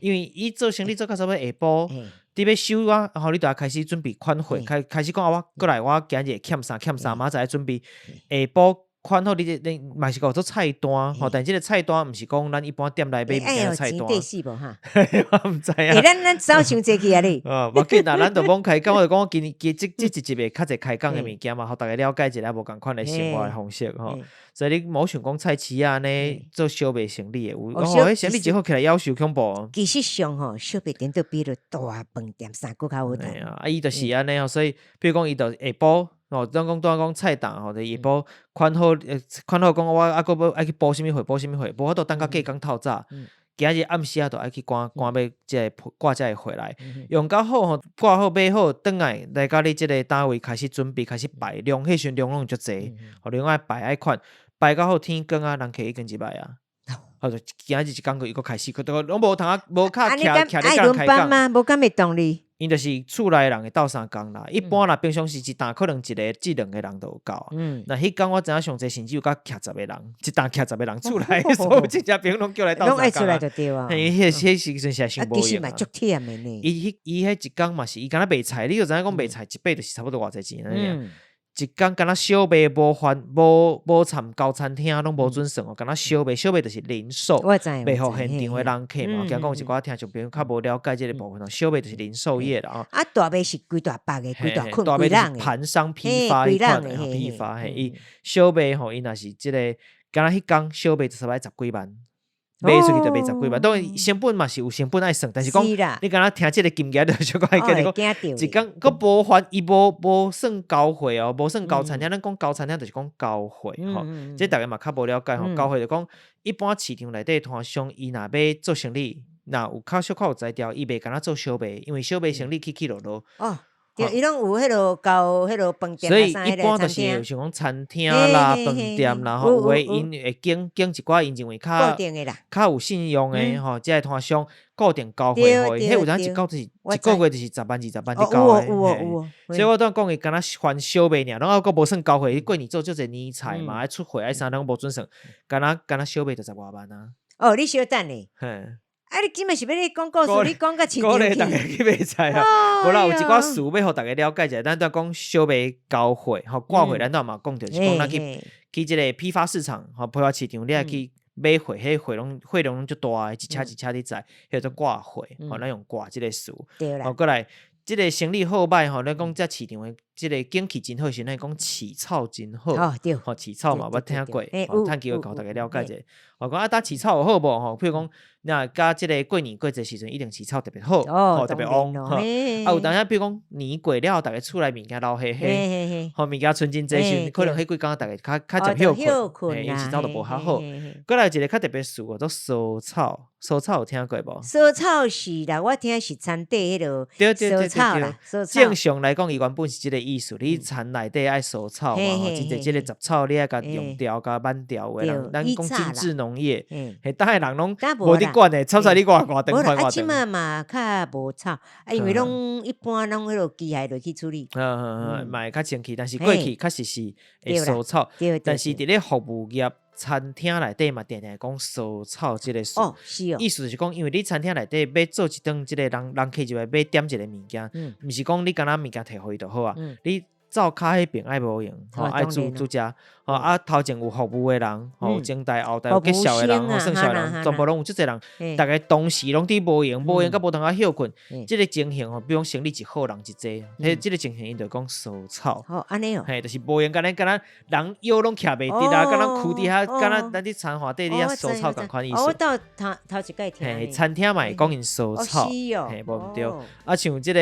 因為伊做生理做到差不多下晡，佇欲收啊，吼，你就愛開始準備款貨，開始講啊，我過來，我今日會欠啥欠啥，明仔載愛準備下晡。款好，你這你嘛是講做菜單吼，但這個菜單毋是講咱一般店內買物件的菜單。我毋知影。欸，咱走傷濟去啊你。哦，無緊啦，咱就罔開講，我就講我今年這這一集會較濟開講的物件嘛，予逐家了解一下無仝款的生活的方式吼。所以你無想講菜市仔按呢做小賣生意的有，哦，彼生意真好起來夭壽恐怖。其實上吼，小賣店都比咧大飯店三閣較好趁。啊，伊就是按呢吼，所以比如講伊就下晡。哦，咱講拄仔講菜擔吼，就下晡款好，款好講我啊，閣欲愛去補啥物貨，補啥物貨，無法度等到隔工透早。今仔日暗時仔就愛去趕趕欲這個掛這个貨來，用較好吼，掛好買好，轉來來到你這個單位開始準備，開始擺量，彼時陣量攏足濟，吼，量愛擺愛款，擺到好天光啊，人客已經入來啊。好，就今仔日一工閣又閣開始，閣都攏無通啊，無卡徛徛咧共人開講。嗎？無敢會動力。𪜶就是厝內人會鬥相共啦，一般啦，平常時一擔可能一個至兩個人就有夠。那彼工我知影上濟甚至有甲徛十個人，一擔徛十個人厝內，所有親戚朋友攏叫來鬥相共。攏愛出來就對啊。嘿，彼時陣實在傷無閒。其實嘛足忝的呢。伊彼伊彼一工嘛是，伊敢若賣菜，你就知影講賣菜一擺就是差不多偌濟錢按呢爾。一工敢若小賣無含無無參高餐廳攏無準算哦，敢若小賣小賣就是零售，賣予現場的人客嘛。驚講有一寡聽眾朋友較無了解這個部分哦，小賣就是零售業啦。啊，大賣是規大百的，規大捆大賣就是盤商批發彼款的批發嘿。伊小賣吼，伊若是這個敢若彼工小賣就差不多十幾萬。賣出去就賣十幾萬，當然成本嘛是有成本愛算，但是講你敢若聽這個金額就小可會記得講，一工閣無還伊無無算交貨哦，無算交餐廳，咱講交餐廳就是講交貨吼，這逐家嘛較無了解吼，交貨就講一般市場內底攤商伊若欲做生理，若有較小可有才調，伊袂敢若做小賣，因為小賣生理起起落落。對，伊攏有彼落交彼落飯店所以一般就是像講餐廳啦、飯店啦，吼，有的𪜶會揀揀一寡𪜶認為較較有信用的吼，這個攤商固定交貨予伊，彼有當一交就是一個月就是10萬20萬佇交的。所以我拄仔講伊敢若還小賣爾，攏猶閣無算交貨，過年做足濟年菜嘛，愛出貨愛啥攏無準算，敢若敢若小賣就十外萬啊。哦，你小等咧。啊！你這擺是欲咧講故事，你講甲市場鼓勵逐家去買菜啊！無啦，有一寡詞欲予逐家了解一下。咱拄仔講小賣交貨，吼掛貨，咱拄仔嘛講著是講咱去去這个批發市場，吼批發市場，你愛去買貨，彼貨攏貨量攏足大个，一車一車佇載，彼叫做掛貨，吼咱用掛這个詞。吼，閣來，這个生理好䆀吼，咱講這市場的這个景氣真好時，咱講市草真好。吼，飼草嘛捌聽過，吼，趁機會共逐家了解一下。吼，講啊，呾飼草有好無吼？譬如講，若佮這个過年過節時陣，一定飼草特別好，吼，特別旺。吼，啊，有當時比如講年過了後，逐家厝內物件流稀稀，吼，物件賰真濟時，可能彼幾工逐家較較捷歇睏，嘿，飼草就無較好。閣來一个較特別詞，叫做蔬草，蔬草有聽過無？蔬草是啦，我聽是田底彼落蔬草啦。正常來講，伊原本是這个意思，你田內底愛除草嘛，吼，真濟這个雜草你愛共用掉，共挽掉有的人，咱講精緻農業，嘿，當下人攏無佇管的，草菜你偌偌長，偌啊，這擺嘛較無草，啊，因為攏一般攏彼落機械落去處理。嘛會較清氣，但是過去確實是會除草，但是佇咧服務業、餐廳內底嘛，定定講蔬草這个詞。哦，是哦。意思就是講，因為你餐廳內底欲做一頓這个人人客入來欲點一個物件，毋是講你干焦物件提予伊就好啊，你灶跤彼爿愛無閒，吼，愛煮煮食，吼啊頭前有服務的人，吼前台後台有介紹的人，吼算數的人，全部攏有足濟人，逐家同時攏佇無閒，無閒甲無通啊歇睏，這个情形吼，比如講生理一好人一濟，彼這个情形𪜶就講疏草。哦，按呢哦。嘿，就是無閒，敢若敢若人腰攏徛袂直啊，敢若跍佇遐，敢若咱佇餐飯底佇遐疏草仝款意思。我到頭頭一擺聽。嘿，餐廳嘛會講𪜶疏草，嘿，無毋對。啊，像這个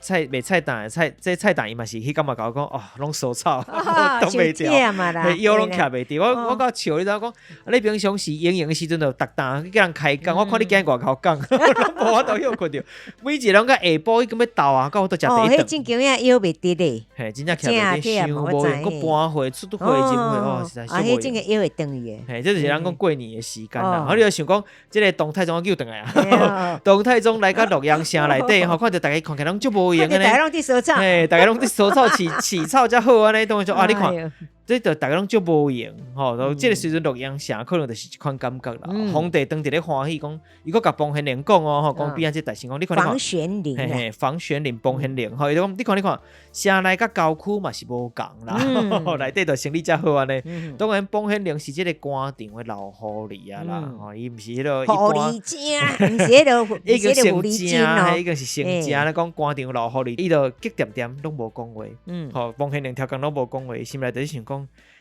菜賣菜擔的菜，這菜擔伊嘛是彼工嘛共我講，哦，攏疏草，擋袂牢，嘿，腰攏徛袂直。我我較笑，你知影講，你平常時營業的時陣就逐擔去佮人開講，我看你今日外口講，攏無法度歇睏著。每一個攏佮下晡伊敢欲鬥啊，到我都食第一頓。哦，彼真驚影腰袂直咧。嘿，真正徛袂直，傷無閒，閣搬貨出貨入貨，哦，實在是。啊，彼真個腰會斷去的。嘿，這就是咱講過年的時間啦。啊，你就想講，這个唐太宗又轉來啊？唐太宗來到洛陽城內底吼，看著逐家看起來攏足無閒的呢。逐家攏佇疏草。嘿，逐家攏佇疏草，飼飼草才好按呢，當然說啊，你看，這就逐家攏足無閒吼。這个時陣洛陽城可能就是這款感覺啦。皇帝當佇咧歡喜講，伊閣共房玄齡講哦，吼，講邊仔這大臣講，你看你看，房玄齡，嘿嘿，房玄齡、房玄齡，吼，伊就講，你看你看，城內佮郊區嘛是無仝啦，內底就生理才好按呢。當然，房玄齡是這个官場的老狐狸啊啦，吼，伊毋是彼个狐狸精，毋是彼个，已經成精，已經是成精。咧講官場老狐狸，伊就激恬恬攏無講話，吼，房玄齡超工攏無講話，心內就是想講，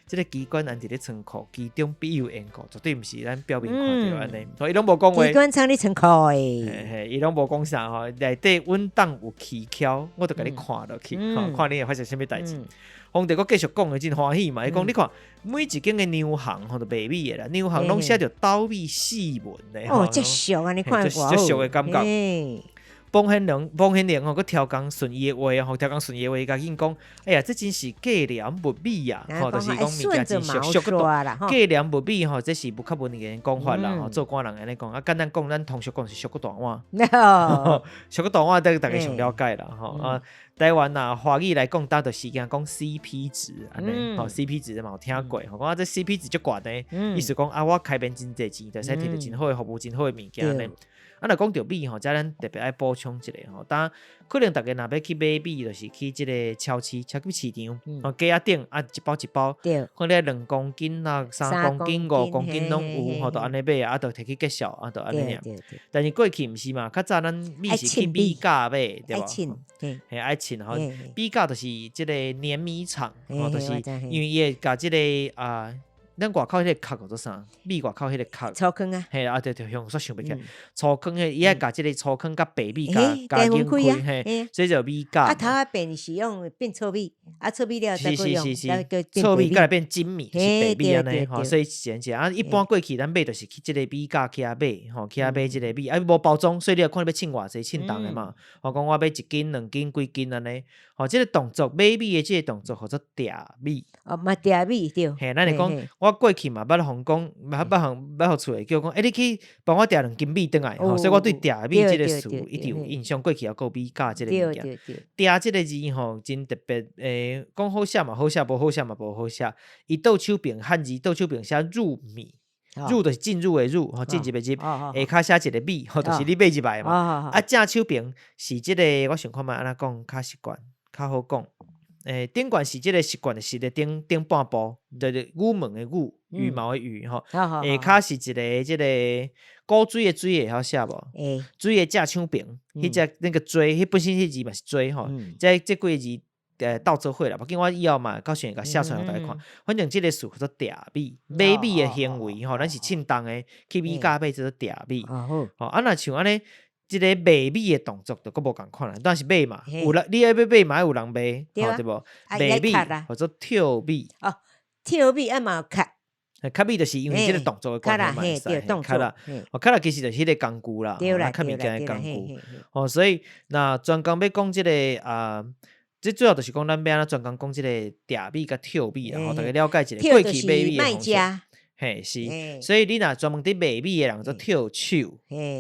這个機關按佇咧倉庫，其中必有緣故，絕對毋是咱表面看著按呢，所以伊攏無講話。機關藏佇倉庫的，嘿嘿，伊攏無講啥吼，內底穩當有蹊蹺，我就共你看落去，吼，看你會發生啥物代誌。皇帝閣繼續講的真歡喜嘛，伊講你看，每一間的糧行吼，都賣米的啦，糧行攏寫著斗米四文的，哦，這俗按呢看這俗的感覺。房玄齡，房玄齡吼，閣超工順伊的話吼，超工順伊的話，伊共緊講，哎呀，這真是價廉物美啊！吼，就是講物件真俗俗閣多。價廉物美吼，這是無較文言的講法啦，吼，做官人按呢講，啊，簡單講，咱通俗講是俗閣大碗，俗閣大碗，逐家上了解啦，吼啊。台灣若華語來講，大多時間講 CP 值，按呢，吼 CP 值嘛有聽過，吼講啊這 CP 值足懸呢，意思講啊我開免真濟錢，就使提著真好的服務、真好的物件按呢。啊，若講著米吼，遮咱特別愛補充一下吼，當可能逐家若欲去買米，就是去這个超市、超級市場，吼架仔頂啊一包一包，看你愛2公斤啦、3公斤、5公斤攏有吼，就按呢買啊，就提去結數啊，就按呢爾。但是過去毋是嘛，較早咱米是去米硳買，對無？嘿，愛稱吼，米硳就是這个碾米廠，吼，就是因為伊會共這个啊。咱外口彼个殼叫做啥？米外口彼个殼。粗糠啊。嘿，啊對對，煞想袂起來。粗糠彼伊愛共這个粗糠佮白米共研開，嘿，所以就米餃。啊，頭仔變是用變糙米，啊糙米了再閣用，糙米閣來變精米，是白米按呢，吼，所以是按呢。啊，一般過去咱買就是去這个米餃去遐買，吼，去遐買這个米，啊無包裝，所以你著看你欲稱偌濟稱重的嘛。吼，講我買一斤、兩斤、幾斤按呢。吼，這个動作買米的這个動作號做籴米。哦，嘛籴米對。嘿，咱會講，我過去嘛捌予人講，捌予厝的叫講，欸，你去幫我籴2斤米轉來，吼，所以我對籴米這个詞一直有印象。過去猶閣有米餃這个物件。籴這个字吼真特別，欸，講好寫嘛好寫，無好寫嘛無好寫。伊倒手邊漢字倒手邊寫入米，入就是進入的入，吼，進入的入，下跤寫一个米，吼，就是你買入來嘛。啊，正手邊是這个，我想看覓按怎講較習慣，較好講。欸，頂懸是這个習慣的習的頂頂半部，就是羽毛的羽，羽毛的羽吼。下跤是一个這个古錐的錐會曉寫無？錐的正手邊，彼隻那個錐，彼本身彼字嘛是錐吼。這幾个字鬥做伙啦，無緊我以後嘛到時會共寫出來予大家看。反正這个詞叫做籴米，買米的行為吼，咱是稱重的去米餃買叫做籴米。吼，啊若像按呢，這个賣米的動作就閣無仝款啦，當然是買嘛，有人你愛欲買嘛愛有人賣，吼對無？賣米號做跳米。哦，跳米啊嘛有較。較米就是因為這个動作的關係嘛，會使較啦。哦，較啦其實就是彼个工具啦，較物件的工具。哦，所以若專工欲講這个啊，這主要就是講咱欲按怎專工講這个籴米佮跳米啦，予大家了解一下過去買米的方式。嘿，是，所以你若專門佇賣米的人做跳手，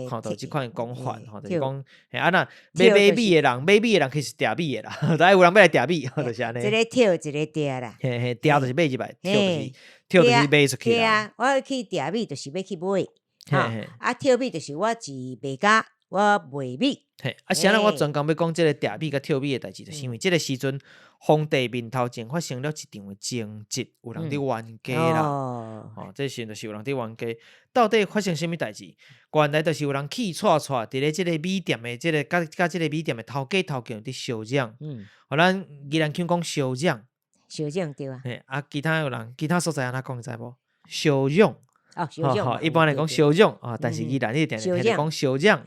吼，就這款講法，吼，就是講，嘿，啊若買米的人，買米的人其實籴米的啦，但有人欲來籴米，就是按呢。一个跳，一个籴啦。嘿嘿，籴就是買入來，跳就是跳就是賣出去啦。對啊，我去籴米就是欲去買，啊跳米就是我是賣家，我賣米。嘿，啊，啥人我專工欲講這个籴米佮跳米的代誌，就是因為這个時陣皇帝面頭前發生了一場的爭執，有人佇冤家啦。哦，這時陣就是有人佇冤家，到底發生啥物代誌？原來就是有人氣掣掣佇咧這个米店的這个佮佮這个米店的頭家頭前佇相嚷。予咱宜蘭腔講相嚷。相嚷對啊。嘿，啊，其他有人其他所在按怎講，你知無？相嚷。哦，相嚷。一般來講相嚷啊，但是宜蘭你定定聽著講相嚷。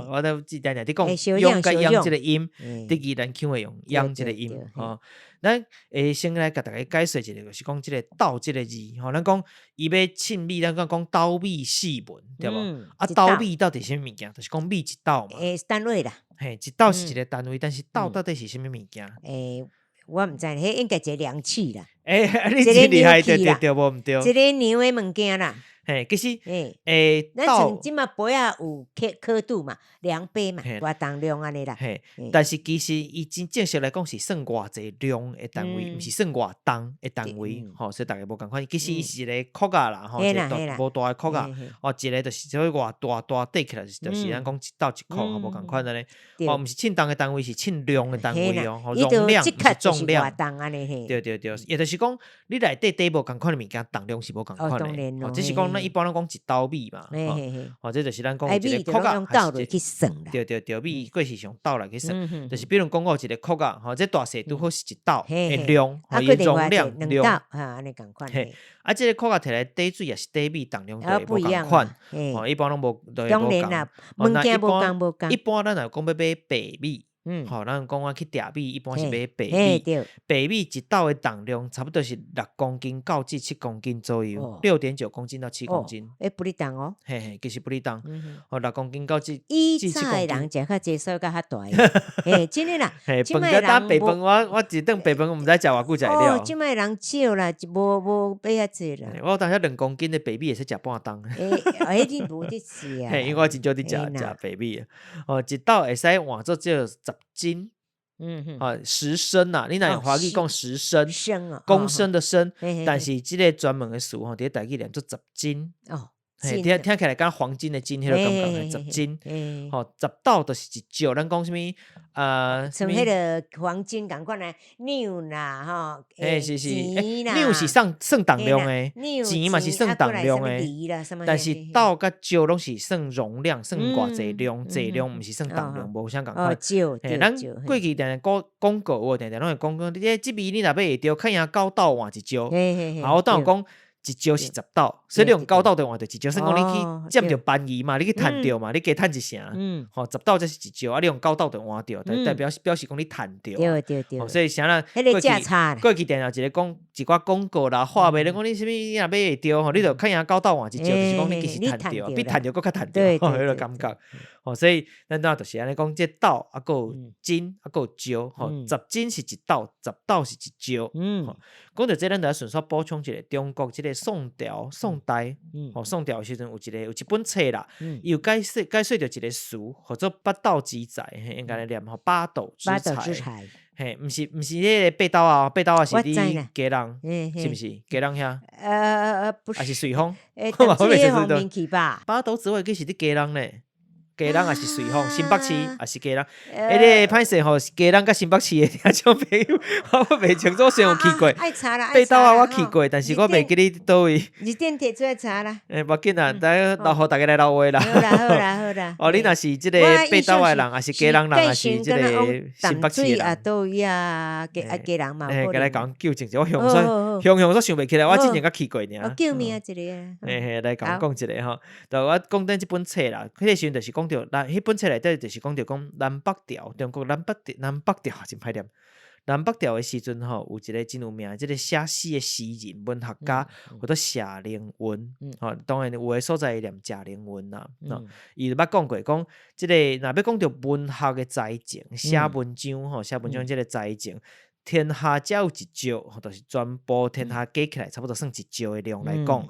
我都定定佇講用佮揚這个音，佇宜蘭腔會用揚這个音。吼，咱會先來共大家解說一下，就是講這个斗這个字。吼，咱講伊欲稱米，咱講講斗米4文，對無？啊，斗米到底是啥物物件？就是講米一斗嘛。欸，單位啦。嘿，一斗是一个單位，但是斗到底是啥物物件？欸，我毋知，彼應該一个量器啦。欸，你真厲害，對對對，無毋對。一个量的物件啦。嘿，其實，欸，咱像這馬杯仔有刻刻度嘛，量杯嘛，偌重量按呢啦。嘿，但是其實伊真正式來講是算偌濟量的單位，毋是算偌重的單位，吼，所以大家無仝款。其實伊是一个箍仔啦，吼，一个大無大的箍仔，哦，一个就是啥物偌大大塊起來，就是咱講一斗一箍，吼，無仝款按呢。哦，毋是稱重的單位，是稱量的單位哦，吼，容量毋是重量。對對對，也就是講，你內底底無仝款的物件，重量是無仝款的。哦，只是講咱一般攏講一斗米嘛，吼，這就是咱講一个箍仔，還是去算啦。對對對，米過是用斗來去算，就是比如講我有一個箍仔，吼，這大細拄好是一斗的量，吼，伊容量量，按呢仝款。嘿，啊，這个箍仔摕來綴水抑是綴米，重量就會無仝款，吼，一般攏無，就會無仝。物件無仝無仝。一般咱若講欲買白米。吼，咱講我去籴米，一般是買白米。白米一斗的重量差不多是6公斤到至7公斤左右，6.9公斤到7公斤。欸，不哩重哦。嘿嘿，其實不哩重。吼，六公斤到至以早的人食較濟，所以較較大。嘿，真的啦。嘿，飯較擔白飯，我一頓白飯，毋知食偌久才會了。哦，這擺人少啦，無無買遐濟啦。我有當時2公斤的白米會使食半冬。欸，欸，你無佇食。嘿，因為我真少佇食食白米。哦，一斗會使換做這10斤，啊，10升呐，你若用華語講十升，公升的升，但是這个專門的詞吼，佇咧台語念做十斤。哦，嘿，聽聽起來敢黃金的金，彼个感覺，十斤，吼，10斗就是一石，咱講啥物啊？像彼个黃金仝款的兩啦，吼，欸，是是，兩是算算重量的，錢嘛是算重量的，但是斗佮石攏是算容量，算偌濟量，濟量毋是算重量，無啥仝款。嘿，咱過去定定講廣告有定定攏會講講，你這這米你若買會著，較贏九斗換一石。啊，我當有講。一石是10斗，所以你用9斗就换著一石，算讲你去占著便宜嘛，你去趁著嘛，你加趁一成，吼，十斗才是一石，啊，你用九斗就换著，代表表示讲你趁著。對對對。所以啥人過去過去定定一个講一寡廣告啦，話賣，你講你啥物你若買會著吼，你就較贏九斗換一石，就是講你其實趁著，比趁著閣較趁著，吼，彼个感覺。吼，所以咱拄仔就是按呢講，這斗啊，閣有斤啊，閣有石，吼，10斤是一斗，10斗是一石。吼，講著這，咱就愛順續補充一下，中國這个宋朝、宋代，吼，宋朝的時陣有一个有一本冊啦，伊有解說解說著一个詞，號做八斗之財，嘿，應該來念吼，八斗之財，嘿，毋是毋是彼个八斗啊，八斗啊是佇基隆，是毋是？基隆遐？不是，還是瑞豐？欸，淡水方面去吧？八斗之外，其實佇基隆呢。基隆也是瑞豐，新北市也是基隆。欸，你歹勢吼，基隆佮新北市的聽眾朋友，我袂清楚，雖然有去過。愛查啦，八斗仔我去過，但是我袂記得佇佗位。你電鐵出來查啦。欸，無要緊啦，等下留予逐家來留話啦。好啦好啦好啦。哦，你若是這個八斗仔的人，抑是基隆人，抑是這個新北市的人。啊，佗位啊，基啊基隆嘛。欸，共來講糾正者，我雄說雄雄煞想袂起來，我之前才去過爾。救命啊，一个啊。嘿嘿，來共講一下吼，就我講頂這本冊啦，彼個時陣就是講著，咱彼本冊內底就是講著講南北朝，中國南北南北朝真歹念。南北朝的時陣吼，有一个真有名，這个寫詩的詩人文學家，叫做謝靈運。吼，當然有的所在念謝靈運啦。伊就捌講過，講這个若欲講著文學的才情，寫文章吼，寫文章這个才情，天下只有一石，就是全部天下加起來，差不多算一石的量來講。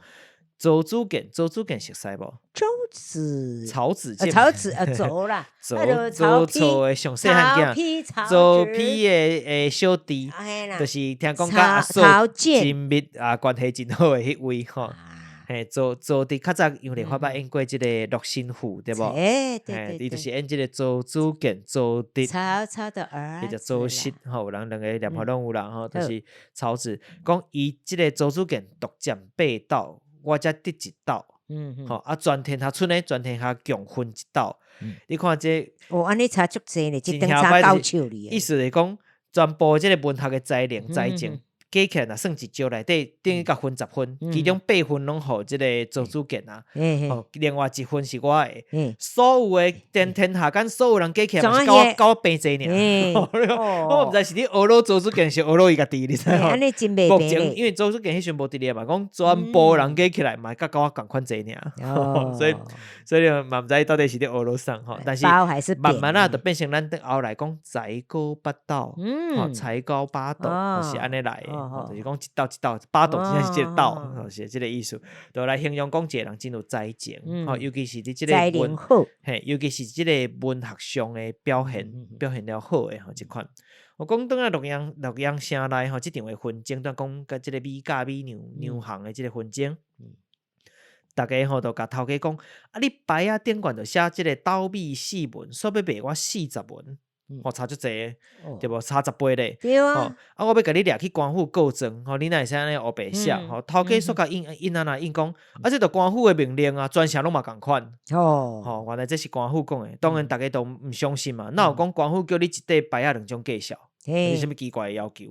周子健，周子健熟似無？周子，曹子建，曹子啊，曹啦，曹曹操的上細漢囝，曹丕的的小弟，就是聽講佮阿嫂親密啊，關係真好的彼位吼。嘿，曹曹植較早楊麗花捌演過這个洛神賦，對無？欸，對對對，伊就是演這个曹子建、曹植，曹操的兒子，伊叫曹植吼，有人兩个念法攏有啦吼，就是曹植講伊這个曹子建獨佔八斗。我才得一斗，吼啊！全天下賰呢，全天下共分一斗。你看這，哦，按呢差足濟呢，這頓差九尺哩。意思是講，全部這个文學的才能才情，加起來若算一石內底，等於共分10分，其中8分攏予這个曹子建啊，吼，另外一分是我的。所有的全天下間所有人加起來，嘛是佮我平濟爾。我毋知是咧呵咾曹子建，是呵咾伊家己，你知無？目前因為曹子建彼時陣無佇咧嘛，講全部人加起來嘛，佮佮我仝款濟爾。所以所以嘛毋知到底是咧呵咾啥吼，但是慢慢仔就變成咱後來講才高八斗，吼，才高八斗，是按呢來的。就是講一斗一斗，八斗真正是這個斗，是這个意思。就來形容講一个人真有才情，吼，尤其是佇這个文，嘿，尤其是這个文學上的表現，表現了好的吼，這款。我講轉來洛陽洛陽城內吼，這場的紛爭，拄講佮這个米價米娘娘行的這个紛爭，逐家吼就共頭家講，啊，你牌仔頂懸就寫這个斗米四文，煞欲賣我40文。吼，差足濟，對無？差10倍咧。對啊。啊，我欲共你掠去官府告狀，吼，你哪會使按呢烏白寫？吼，頭家煞共應應按怎應講？啊，這著官府的命令啊，全城攏嘛仝款。哦。吼，原來這是官府講的，當然逐家都毋相信嘛。哪有講官府叫你一塊牌仔兩種價數？這是啥物奇怪的要求？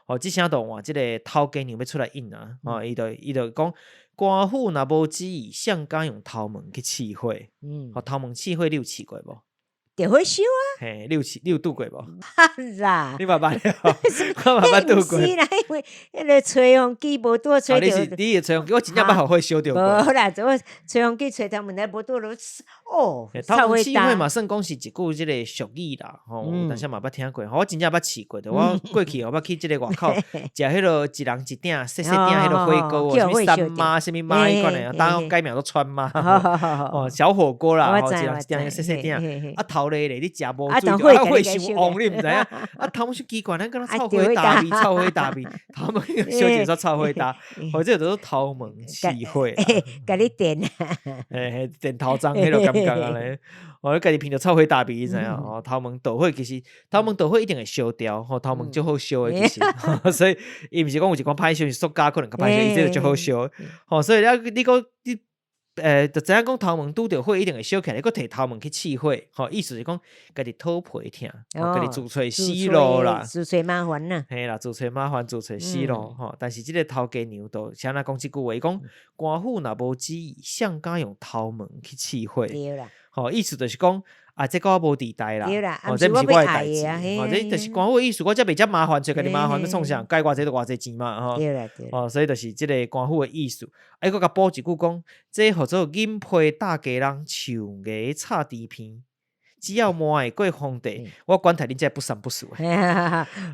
吼，這聲就換這个頭家娘欲出來應啊！吼，伊就伊就講，官府若無旨意，誰敢用頭毛去試火？吼，頭毛試火，你有試過無？著火燒啊！嘿，你有試，你有拄過無？捌啦！你嘛捌？我嘛捌拄過。毋是啦，因為彼个吹風機無拄吹著。你是你的吹風機，我真正捌予火燒著過。無啦，我吹風機吹頭毛，無拄著哦。頭毛試火嘛，算講是一句這个俗語啦，吼，有當時嘛捌聽過。我真正捌試過，我過去我捌去這个外口食彼个一人一鼎細細鼎彼个火鍋，啥物三媽啥物媽彼款的，當改名做川媽。哦，小火鍋啦，吼，一人一鼎細細鼎，啊頭咧咧，你食無水著，啊火傷旺，你毋知影？啊頭毛傷奇怪，咱敢若臭火焦味，臭火焦味，頭毛燒一煞臭火焦，或者叫做頭毛試火。共你電嘿嘿，電頭鬃彼落感覺按呢。哦，你家己聞著臭火焦味，你知影？哦，頭毛著火其實頭毛著火一定會燒掉，吼，頭毛足好燒的其實，所以伊毋是講有一款歹燒，是塑膠可能較歹燒，伊這個足好燒。吼，所以了你講你。就知影講頭毛拄著火一定會燒起來，閣提頭毛去試火，吼，意思是講家己討皮疼，家己自揣死路啦，自揣麻煩啦，嘿啦，自揣麻煩，自揣死路，吼。但是這个頭家娘就啥若講這句話，伊講官府若無旨意，誰敢用頭毛去試火？對啦，吼，意思就是講啊，這個我無佇代啦，對啦，吼，這毋是我的代誌，吼，這就是官府的意思，我才袂遮麻煩，揣家己麻煩，欲創啥？該偌濟就偌濟錢嘛，吼，對啦，對。哦，所以就是這个官府的意思。啊，伊閣共補一句講，這號做銀皮打雞人，樹芽插豬鼻，只要瞞會過皇帝，我管他恁這不三不四的。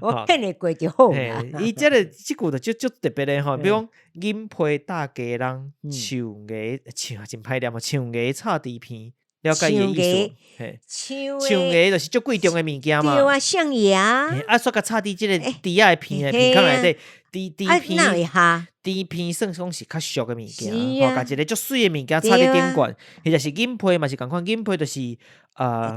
我騙會過就好啦。伊這个這句就足特別的吼，比如講銀皮打雞人，樹芽樹真歹念哦，樹芽插豬鼻。了解伊的意思，嘿，樹芽就是足貴重的物件嘛。對啊，象牙。啊，煞共插佇這个豬仔的鼻的鼻孔內底，豬鼻，豬鼻算講是較俗的物件，吼，共一个足媠的物件插佇頂懸，彼就是銀皮嘛是仝款，銀皮就是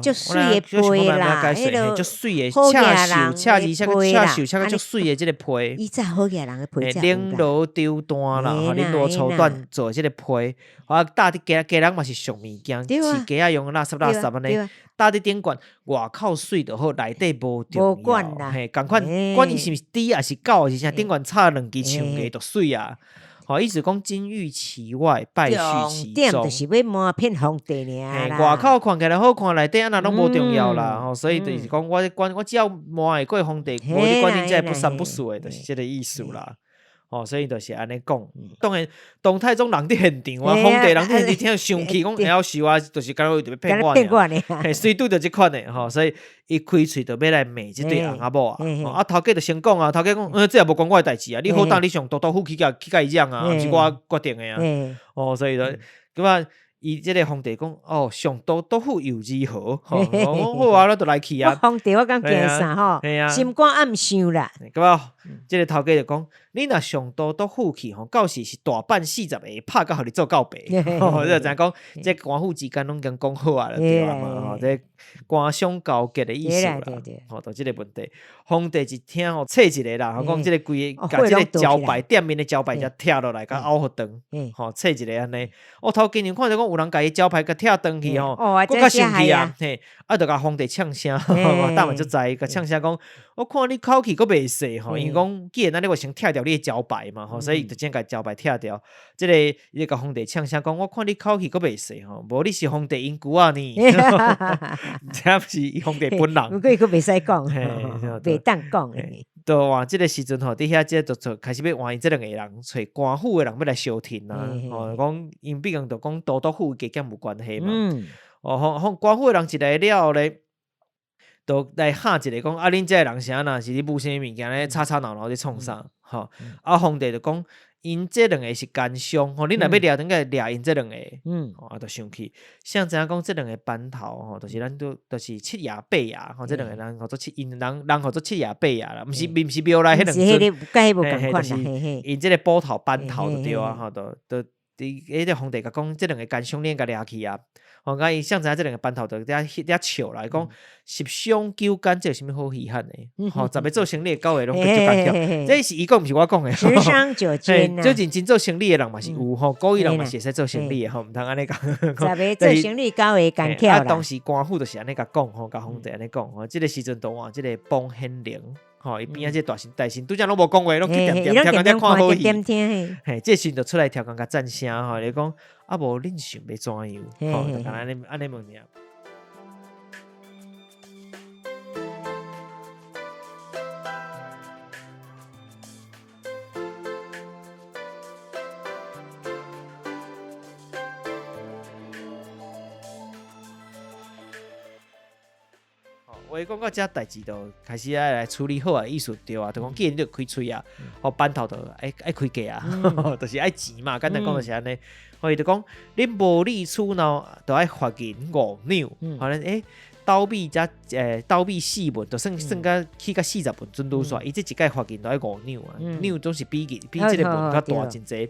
足媠的皮啦，彼个足媠的，赤繡赤字，赤繡赤個足媠的這个皮。以前好額人的皮。绫羅綢緞啦，吼，绫羅綢緞做這个皮，啊，搭佇家家人嘛是俗物件，飼雞仔用的垃圾垃圾按呢，搭佇頂懸外口媠就好，內底無重要。嘿，仝款，管伊是毋是豬抑是狗抑是啥，頂懸插兩支樹芽就媠啊。吼，意思講金玉其外，敗絮其中。重點就是欲瞞騙皇帝爾啦。外口看起來好看，內底按怎攏無重要啦。吼，所以就是講，我管我只要瞞會過皇帝，無你管恁這不三不四的，就是這个意思啦。吼，所以就是按呢講。當然，唐太宗人佇現場啊，皇帝人佇現場聽生氣，講會曉受啊，就是敢若欲騙我爾。嘿，隨拄著這款的吼，所以伊開喙就欲來罵這對翁仔某啊。啊，頭家就先講啊，頭家講，這也無關我的代誌啊，你好膽你上都督府去共去共伊講啊，毋是我決定的啊。哦，所以就，佮啊，伊這个皇帝講，哦，上都督府又如何？吼，好啊，咱就來去啊。皇帝我敢驚啥吼？心肝暗想啦。佮啊，這个頭家就講，你若上都督府去吼，到時是大阪40个拍甲予你做告白。吼，你就知影講，這官府之間攏已經講好啊，對啊嘛，吼，這官商勾結的意思啦。吼，就這个問題。皇帝一聽吼，切一个啦，吼，講這个規个，共這个招牌店面的招牌才拆落來，共拗予斷，吼，切一个按呢。哦，頭家娘看著講有人共伊招牌共拆斷去吼，閣較生氣啊，嘿，啊，就共皇帝嗆聲，膽嘛足知，共嗆聲講，我看你口氣閣袂細吼，因為講既然按呢，我先拆掉你的招牌嘛，吼，所以就先共招牌拆掉。這個伊就共皇帝嗆聲講，我看你口氣閣袂細吼，無你是皇帝𪜶舅仔呢？這毋是皇帝本人。毋過伊閣袂使講，袂當講。就換這个時陣吼，佇遐這就做開始欲換𪜶這兩个人，揣官府的人欲來相聽啊，吼，講𪜶畢竟就講都督府加減有關係嘛。哦，吼吼，官府的人一來了後咧，就來嚇一个講，啊，恁這个人是按怎？是咧舞啥物物件咧？吵吵鬧鬧咧創啥？吼，啊，皇帝就講，𪜶這兩个是奸商，吼，恁若欲掠，應該掠𪜶這兩個。吼，啊，就生氣。誰知影講這兩个班頭吼，就是咱都就是七爺八爺，吼，這兩个人號做七，𪜶人人號做七爺八爺啦，毋是毋是廟內彼兩尊，嘿，就是𪜶這个捕頭班頭就對啊，吼，就就佇彼个皇帝共講，這兩个奸商你應共掠去啊。吼，啊，伊誰知影這兩个班頭就佇遐笑啦，伊講十商九奸，這有啥物好稀罕的？吼，十个做生理的九个攏足奸巧，這是伊講，毋是我講的。十商九奸啊！最近真做生理的人嘛是有吼，古語人嘛是會使做生理的吼，毋通按呢講。十个做生理，九个奸巧啦。啊，當時官府就是按呢共講吼，共皇帝按呢講吼，這个時陣就換這个邦顯靈。吼，伊邊仔這個大臣大臣拄才攏無講話，攏去恬恬調工咧看好戲。嘿，這時陣就出來調工共讚聲吼，伊講啊無恁想欲怎樣？吼，就共按呢按呢問爾。話講到這代誌，就開始愛來處理好啊，意思對啊，就講既然你開喙啊，吼班頭就愛愛開價啊，就是愛錢嘛，簡單講就是按呢。所以就講，恁無理取鬧，就愛罰銀5兩。可能欸，斗米才斗米4文，就算算甲起甲40文准拄煞。伊這一擺發銀都愛5兩啊，兩總是比銀比這個文較大真濟。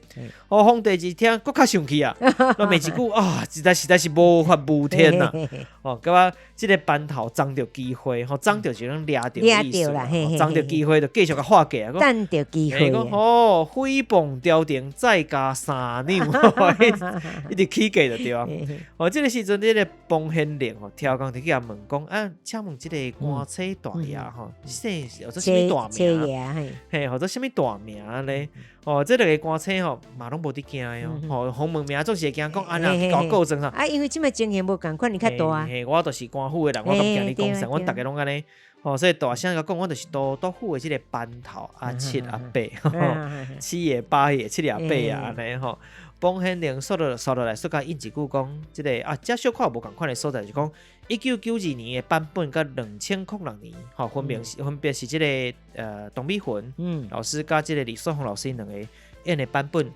哦，皇帝一聽，閣較生氣啊，那罵一句啊，實在實在是無法無天啊！哦，佮我這个班頭爭著機會，吼，爭著是講掠著意思，爭著機會就繼續共化解啊。等著機會。講哦，誹謗朝廷再加3兩，一直起價就對啊。哦，這个時陣，這个彭縣令吼，超工就去共問講啊，請問這个官差大爺吼，姓叫做啥物大名？嘿，號做啥物大名咧？哦，這兩个官差吼，嘛攏無佇驚的哦。吼，予問名總是會驚講啊，若共告狀啥？啊，因為這擺情形無仝款，你較大啊。嘿，我就是官府的人，我敢驚你講啥？阮逐家攏按呢。吼，所以大聲共講，阮就是都督府的這个班頭阿七阿八，七爺八爺，七爺八爺按呢吼。彭縣令煞落煞落來，煞共應一句講，這个啊，這小可無仝款的所在是講，1992年的版本佮2006年，吼，分別是分別是這个董美雲老師佮這个李雪紅老師兩个演的版本，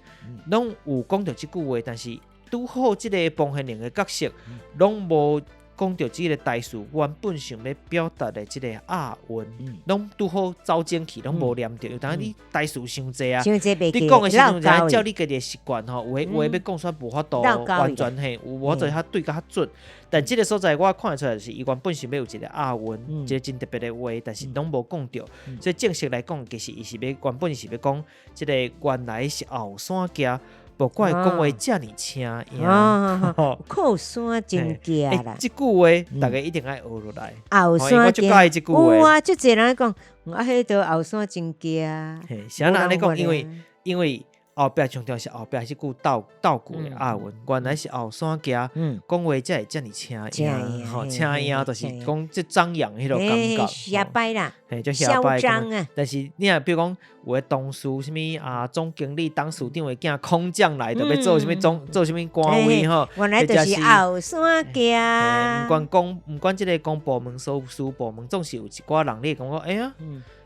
攏有講著這句話，但是拄好這个彭縣令的角色，攏無講著這个台詞原本想欲表達的這个押韻，攏拄好走整去，攏無念著。有當你台詞傷濟啊，你講的時陣，照你家己的習慣吼，有的話欲講出來無法度完全嘿，有無法度較對較準。但這个所在我看會出來，是伊原本想欲有一个押韻，一个真特別的話，但是攏無講著。所以正式來講，其實伊是欲原本是欲講，這个原來是後山徛。無怪講話遮爾請贏，靠山真徛啦。這句話逐家一定愛學落來。後山徛，有啊，足濟人講，啊，彼座後山真徛。嘿，是按呢講？因為後壁強調是後壁這句倒倒句的押韻，原來是後山徛，講話才會遮爾請贏，吼，請贏就是講這張揚彼落感覺。瞎掰啦，嘿，就瞎掰啊。但是你若比如講，有的同事啥物啊，總經理、董事長的囝空降來，就欲做啥物總做啥物官位吼。原來就是後山徛。毋管公毋管這个公部門、私私部門，總是有一寡人，你會感覺哎呀，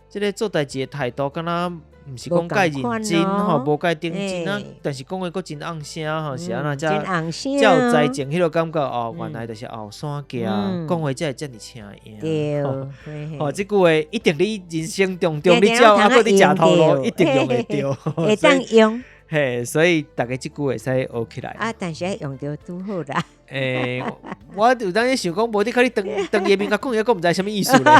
這个做代誌的態度，敢若毋是講介認真吼，無介認真啊，但是講話閣真甕聲吼，是按怎才才有才情彼落感覺哦，原來就是後山徛，講話才會遮爾請贏。對，吼，這句話一定你人生當中，你只要猶閣佇食頭路，一定用會著。會當用。嘿，所以逐家這句會使學起來。啊，但是愛用著拄好啦。欸，我有當時想講，無你看你當當伊面共講，猶閣毋知啥物意思咧。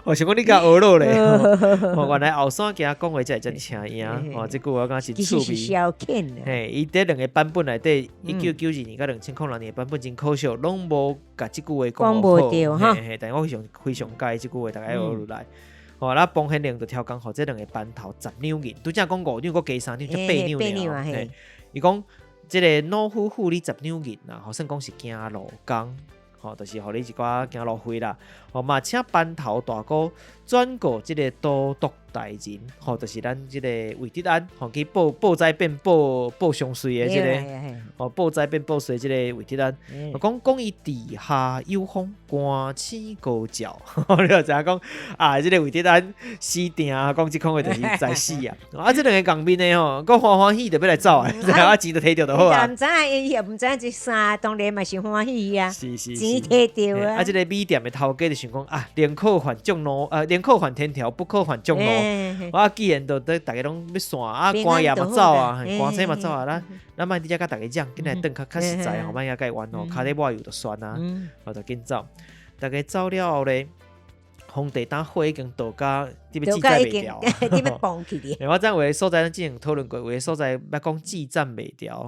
我想講你共學落咧。哦，原來後山徛講話才會遮爾請贏。哦，這句話我感覺真趣味。消遣。嘿，伊佇兩个版本內底，1992年佮2006年的版本真可惜，攏無共這句話講無著哈。嘿，但我非常非常佮意這句話，逐家愛學落來。吼，那彭縣令就超工予這兩个班頭10兩銀，拄才講5兩，閣加3兩，才8兩爾。嘿，伊講這个老夫付你十兩銀啦，吼，算講是行路工，吼，就是予你一寡行路費啦。吼嘛，請班頭大哥轉告這个都督大人，吼，就是咱這个魏德安，吼，去報報災變報報上稅的這个，吼，報災變報稅這个魏德安，講講伊治下有方，官星高照，你就知影講啊，這个魏德安死定啊，講這款話就是在死啊。啊，這兩个仝面的吼，閣歡歡喜就欲來走啊，啊錢就提著就好啊。毋知影伊也毋知影這三當然嘛是歡喜啊，是是錢提著啊。啊，這个米店的頭家就想講啊，寧可犯眾怒，寧可犯天條，不可犯眾怒。我既然都逐家攏欲散啊，官爺嘛走啊，官差嘛走啊，咱咱莫佇遮共逐家講，緊來轉較較實在吼，莫遐共冤吼，跤咧抹油就算啊，我就緊走。逐家走了後咧，皇帝膽火已經倒甲你欲志在袂牢。你欲崩去咧。我知影有的所在咱之前討論過，有的所在捌講志在袂牢，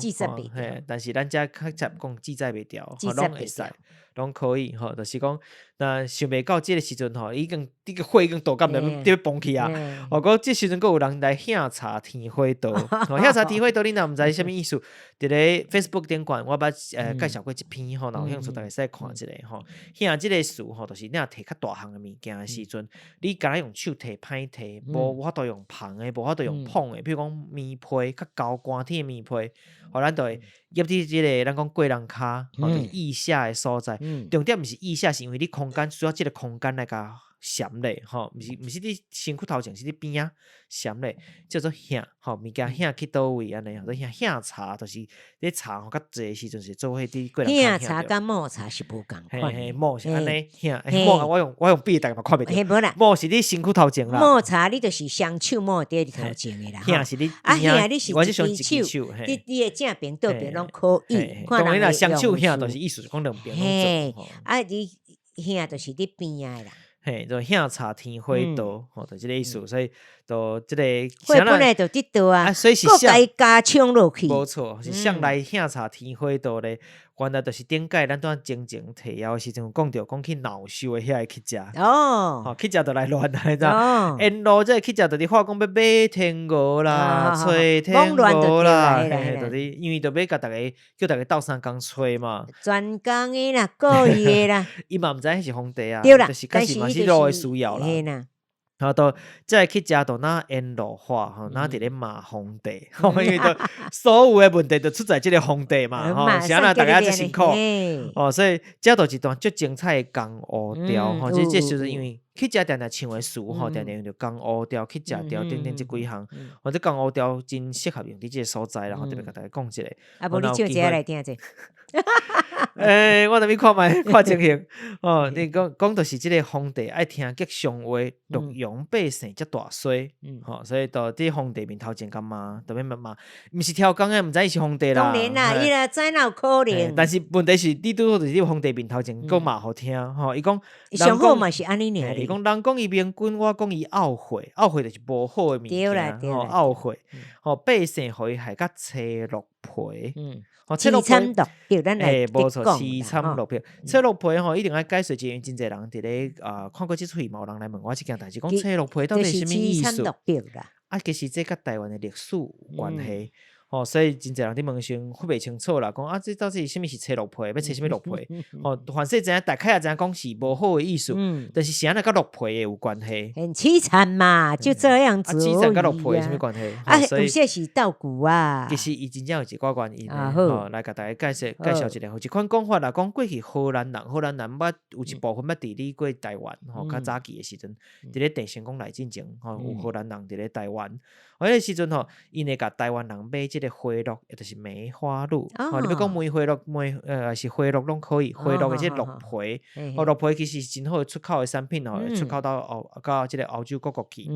嘿，但是咱遮較捷講志在袂牢，攏會使，攏可以吼，就是講，若想袂到這个時陣吼，已經這个火已經倒甲欲欲崩去啊！哦，閣這時陣閣有人來喝茶天火道，喝茶天火道，你若毋知啥物意思？佇咧 Facebook 頂懸，我捌介紹過一篇吼，若有興趣，逐家會使看一下吼。喝這个詞吼，就是你若提較大項的物件的時陣，你敢若用手提歹提，無法度用捧的，無法度用捧的，比如講棉被較厚寒天的棉被，吼，咱就會挹佇這个咱講過人跤，吼，就是腋下的所在。重點毋是腋下，是因為你空間需要這个空間來共踰咧，吼，毋是佇身軀頭前，是佇邊仔踰咧，叫做額，吼，物件額去佗位按呢，叫做額額柴，就是咧柴吼較濟的時陣是做伙佇過額柴佮抹柴是無仝款。嘿嘿，抹是按呢，額抹我用比逐家嘛看袂著。無啦，抹是佇身軀頭前啦。抹柴你就是雙手抹佇你頭前的啦。額是你啊，額你是一支手，你的正邊倒邊攏可以。當然啦，雙手額就是意思是講兩邊攏做。啊，你額就是佇邊仔的啦。嘿，就額柴天火道，吼，就這个意思，所以就這個。火本來就佇倒啊，所以是閣共伊加衝落去。無錯，是誰來額柴天火道咧？原來就是頂擺咱拄仔前前提要的時陣有講著，講去鬧秀的遐个乞食。吼，乞食就來亂啊，你知影？沿路這个乞食就佇喊講欲買天鵝啦，揣天鵝啦，嘿，就佇因為就欲共逐家叫逐家鬥相共揣嘛。專工的啦，故意的啦。伊嘛毋知彼是皇帝啊，對啦，就是確實嘛是路的需要啦。吼，都這个乞食就若沿路喊吼，若佇咧罵皇帝，因為都所有的問題都出在這个皇帝嘛，吼，是按怎逐家遮辛苦，哦，所以這就一段足精彩的江湖調，吼，這就是因為乞食定定唱的詞，吼，定定用著江湖調、乞食調等等這幾項，或者江湖調真適合用佇這个所在啦，吼，特別共大家講一下。啊，無你唱一下來聽者。欸，我等欲看覓，看情形。哦，你講講就是這个皇帝愛聽吉祥話，洛陽百姓才大衰。吼，所以就佇皇帝面頭前共罵，特別罵罵，毋是超工的，毋知伊是皇帝啦。當然啦，伊若知哪有可能。但是問題是，你拄好就是佇皇帝面頭前閣罵予聽，吼，伊講。上好嘛是按呢爾。伊講人講伊明君，我講伊懊悔，懊悔就是無好的物件，吼，懊悔。吼，百姓予伊害甲青落皮。吼，青落皮，欸，無錯，淒慘落魄。青落皮吼，一定愛解釋一下，因為真濟人佇咧啊，看過這齣戲嘛，有人來問我這件代誌，講青落皮到底是啥物意思？啊，其實這佮台灣的歷史有關係。吼，所以真濟人佇問時陣分袂清楚啦，講啊，這到底啥物是青落皮，欲揣啥物落皮？吼，凡勢知影，大概也知影講是無好的意思，但是是按怎佮落皮的有關係？很淒慘嘛，就這樣子。啊，淒慘佮落皮有啥物關係？啊，有些是道具啊。其實伊真正有一寡原因的，吼，來共大家介紹介紹一下。有一款講法啦，講過去荷蘭人，荷蘭人捌有一部分捌治理過台灣，吼，較早期的時陣，佇咧鄭成功來進前，吼，有荷蘭人佇咧台灣。彼个時陣吼，𪜶會共台灣人買這个花露，也就是梅花鹿。吼，你欲講梅花鹿、梅是花鹿攏可以，花鹿的這個鹿皮，吼，鹿皮其實是真好的出口的產品吼，出口到歐到這个歐洲各國去。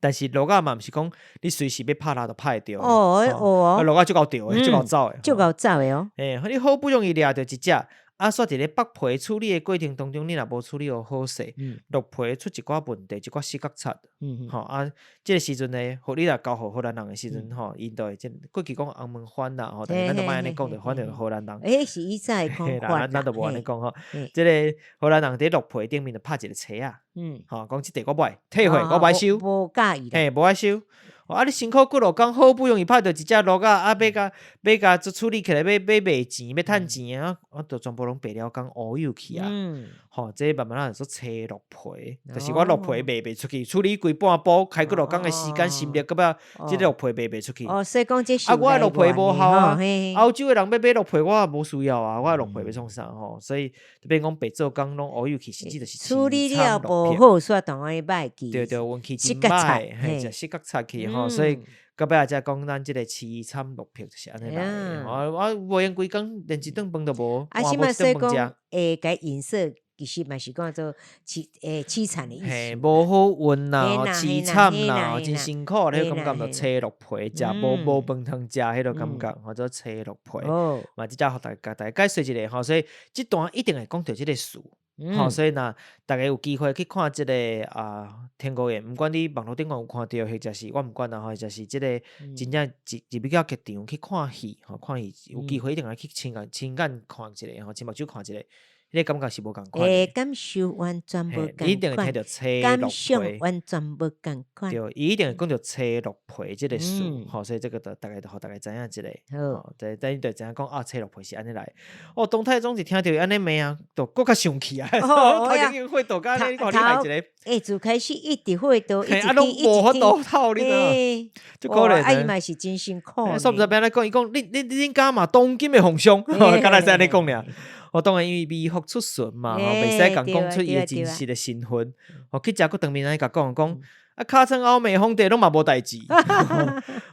但是鹿仔嘛，毋是講你隨時欲拍獵就拍會著。鹿仔足𠢕著的，足𠢕走的。足𠢕走的哦。嘿，你好不容易掠著一隻。啊，煞佇咧剝皮處理的過程當中，你若無處理予好勢，鹿皮出一寡問題，一寡死角擦，吼啊，這个時陣呢，予你若交予荷蘭人的時陣，吼，𪜶就會這過去講紅毛番啦，吼，但是咱就莫按呢講，就反正荷蘭人。欸，是以前的講法咱就無按呢講吼。這个荷蘭人佇鹿皮頂面就拍一個叉仔，吼，講這塊我無愛，退貨我無愛收，無佮意，嘿，無愛收。啊！你辛苦幾落工，好不容易拍著一隻鹿仔，啊，欲共欲共做處理起來，欲欲賣錢，欲趁錢啊，啊，就全部攏白了工烏有去啊！吼，這慢慢仔就做青鹿皮，就是我鹿皮賣袂出去，處理規半晡，開幾落工的時間心力，到尾這個鹿皮賣袂出去。哦，所以講這啊，我的鹿皮無效啊！歐洲的人欲買鹿皮，我也無需要啊，我的鹿皮欲創啥吼？所以就變講白做工攏烏有去，甚至就是處理了無好，煞當按呢歹去。對對，運氣真歹，嘿，食死角擦去吼，所以到尾仔才講咱這个淒慘落魄就是按呢來的。我無閒規工連一頓飯都無，啊，這擺說講會共影射，其實嘛是講做淒淒慘的意思。嘿，無好運啦，淒慘啦，真辛苦，你感覺就青鹿皮，食無無飯通食，彼個感覺，叫做青鹿皮。嘛，這才予大家大家解釋一下吼，所以這段一定會講著這个詞。吼，所以若逐家有機會去看這个啊天鵝宴，毋管你網路頂懸有看著，或者是我毋管啦吼，或者是這个真正入入去到劇場去看戲，吼，看戲有機會一定愛去親眼親眼看一下，吼，親目睭看一下，彼个感覺是無仝款。欸，感受完全無仝款，一定會聽著青鹿感想完全無仝款。對，伊一定會講著青鹿皮這个詞，吼，所以這個就大概就予大家知影一下。好，對，等於就知影講啊，青鹿皮是按呢來。哦，唐太宗一聽著伊按呢罵啊，就閣較生氣啊！頭前已經火到按呢，你看你害一个。欸，自開始一直火到，一直啊，攏無法度透，你知影？足可憐。啊，伊嘛是真辛苦。煞毋知欲按怎講，伊講恁恁恁敢罵當今的皇上，敢若是按呢講爾。哦，當然因為微服出巡嘛，吼，袂使共講出伊的真實的身份。哦，去食閣當面來共講講，啊，尻川後罵皇帝攏嘛無代誌，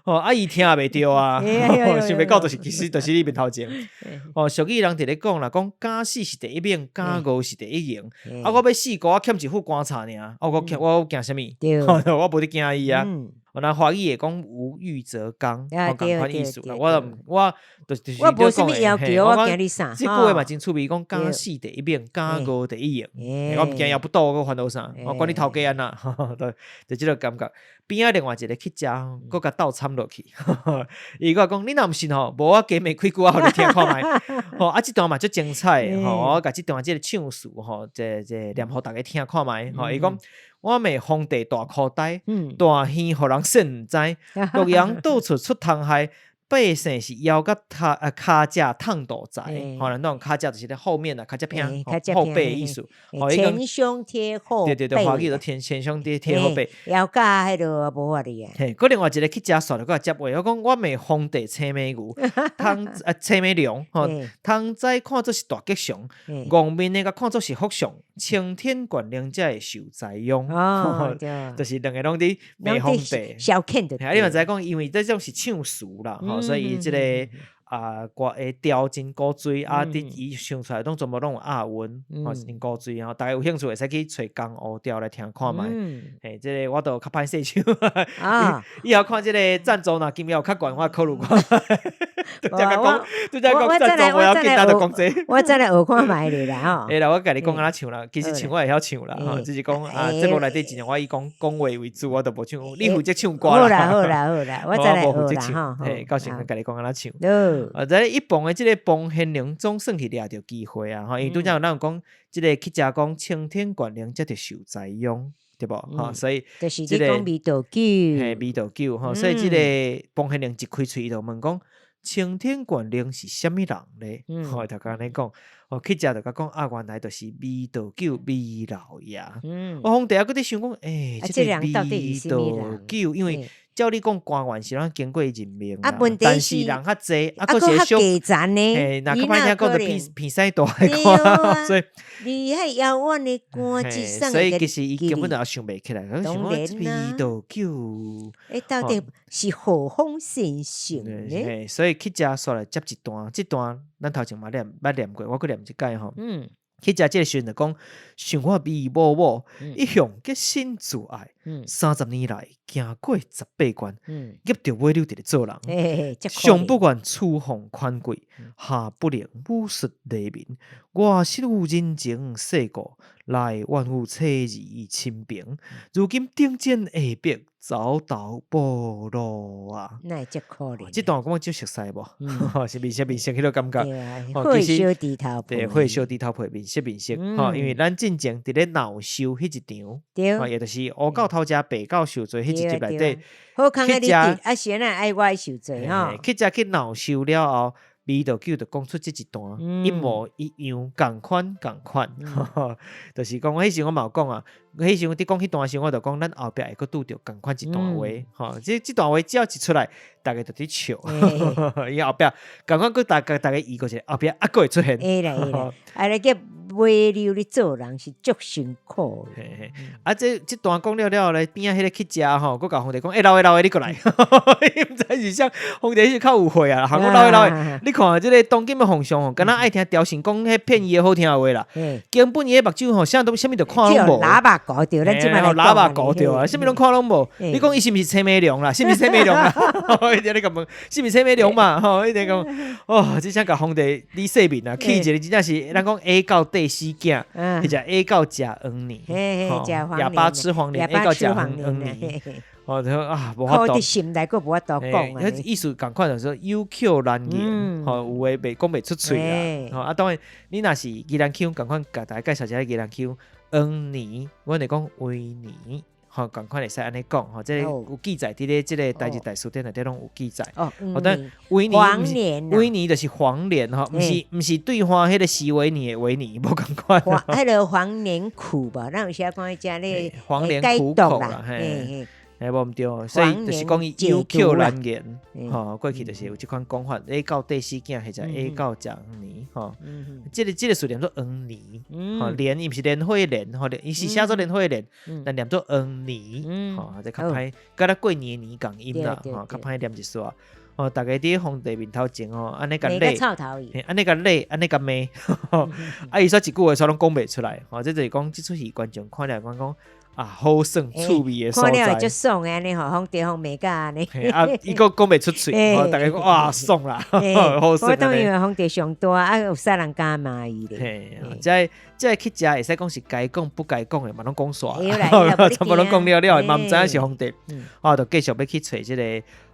吼，啊，伊聽袂著啊，想袂到就是其實就是你面頭前。哦，俗語人佇咧講啦，講敢死是第一猛，敢餓是第一勇。啊，我欲死孤，我欠一副棺材爾，啊，我欠我驚啥物？我無咧驚伊啊。咱華語會講無欲則剛，仝款意思啦。我我就是我無啥物要求，我驚你啥？這句話嘛真趣味，講敢死第一猛，敢餓第一勇。我毋驚枵腹肚，閣煩惱啥？我管你頭家按怎，對，就這個感覺。邊仔另外一個乞食，閣共鬥參落去。伊閣講，你若毋信吼，無我加罵幾句，我予你聽看覓。吼，啊，這段嘛足精彩的吼，我共這段這個唱詞吼，這這念予逐家聽看覓。吼，伊講。我罵皇帝大箍呆，大耳予人說毋知，洛陽到處出蟲害，百姓是枵甲跤啊跤脊燙肚臍，吼，咱講跤脊就是咧後面啊，跤脊片，後背的意思。前胸貼後背。對對對，華語就前前胸貼貼後背。枵甲彼落無法哩啊。嘿，閣另外一個乞食煞就閣接話，我講我罵皇帝青馬牛，通啊青馬龍，吼，通知看做是大吉祥，戇面的共看做是福相。青天懸靈才會受災殃，就是兩個攏佇罵皇帝。消遣的。你嘛知講，因為這種是唱詞啦，吼，所以伊這個啊歌會調真古錐，啊，佇伊唱出來攏全部攏有押韻，吼，真古錐吼。逐家有興趣會使去揣江湖調來聽看覓。嘿，這個我都較歹勢唱。以後看這個贊助若金額有較懸，我考慮看覓。拄才講，拄才講贊助無要緊，咱就講這。我再來學看覓咧啦吼。會啦，我共你講按怎唱啦，其實唱我會曉唱啦，吼，只是講啊，節目內底盡量我以講講話為主，我都無唱。你負責唱歌啦。好啦好啦好啦，我再來學啦吼。嘿，到時共你講按怎唱。啊，這一旁的這個彭賢龍總算是掠著機會啊！吼，因為拄才有咱有講，這個乞食講青天懸靈才著受災殃，對無？吼，所以就是這個味道酒，嘿，味道酒吼，所以這個彭賢龍一開喙，伊就問講青天懸靈是啥物人咧？吼，就共按呢講，哦，乞食就共講啊，原來就是味道酒味老爺。哦，皇帝猶閣佇想講，欸，這個味道酒，因為照你講，官員是攏經過任命啊，但是人較濟，啊，閣是小，嘿，若較歹聽講，就鼻鼻屎大的官，所以厲害遙遠的官職上，所以其實伊根本就也想袂起來，當然啦，味道酒，欸，到底是何方神聖呢？所以乞食煞來接一段，這段咱頭前嘛念捌念過，我閣念一擺吼。乞食這個時陣就講，像我魏某某，一向潔身自愛，30年來行過18關，入著尾溜佇咧做人，上不願趨奉權貴，下不能侮辱黎民。我實有人情世故，來願有妻兒親朋。如今頂肩下壁，走投無路啊！哪會遮可憐？這段我感覺足熟悉無？是面熟面熟彼個感覺。火燒豬頭皮，對，火燒豬頭皮，面熟面熟。吼，因為咱進前佇咧惱羞彼一場，也就是烏狗偷食白狗受罪彼一集內底，好康的你啊，是按怎愛我受罪吼？乞食去惱羞了後，味道酒就講出這一段，一模一樣，仝款仝款，就是講，彼時我嘛有講啊，彼時佇講彼段時，我就講，咱後壁會閣拄著仝款一段話，吼，這這段話只要一出來，逐家就佇笑，伊後壁仝款閣逐家逐家預告一下，後壁猶閣會出現。會啦會啦，啊，你叫尾溜咧做人是足辛苦。嘿嘿，啊，這這段講了了後咧，邊仔彼個乞食吼，閣共皇帝講，欸，老的老的，你過來，伊毋知是啥，皇帝是較有慧啊，喊講老的老的，你看這個當今的皇上吼，敢若愛聽刁臣講彼騙伊的好聽話啦，根本伊的目睭吼，啥都啥物都看攏無。喇叭糊著，咱這擺來喇叭糊著啊，啥物攏看攏無。你講伊是毋是青馬龍啦？是毋是青馬龍啦？一直咧共問，是毋是青馬龍嘛？吼，一直講，哦，這聲共皇帝李世民啊，氣一个真正是，咱講下到地死囝，彼只下到食黃連，啞巴吃黃連，下到食黃連。哦，就啊，無法度。心內閣無法度講啊。意思仝款，就是說有口難言，吼，有話袂講袂出喙啦。吼，啊，當然，你若是宜蘭腔，仝款共大家介紹一下宜蘭腔，黃連，阮會講維尼。吼，仝款會使按呢講，吼，這个有記載佇咧這个台日大辭典內底攏有記載。哦，但維尼毋是維尼，就是黃連吼，毋是毋是對岸彼個西維尼的維尼，無仝款。彼个黃連苦無？咱有時講食咧黃連苦口啦，嘿。嘿，無毋對，所以就是講伊有口難言，吼，過去就是有這款講法，下到第四囝或者下到食黃連，吼，這個詞念做黃連，吼，蓮伊毋是蓮花蓮，吼，伊是寫做蓮花蓮，但念做黃連，吼，這較歹，佮咱過年的年仝音啦，吼，較歹念一絲。吼，逐家佇皇帝面頭前吼，按呢共禮，按呢共禮，按呢共罵，啊，伊煞一句話煞攏講袂出來，吼，這就是講這齣戲觀眾看了講講。啊，好耍趣味的所在。看了會足爽的按呢吼，皇帝予罵甲按呢。啊，伊閣講袂出喙，吼，逐家講哇爽啦，好耍。我當因為皇帝上大，啊有啥人敢罵伊咧？嘿，這個去食會使講是該講不該講的嘛，攏講煞，全部攏講了了，嘛毋知影是皇帝。哦，就繼續欲去揣這個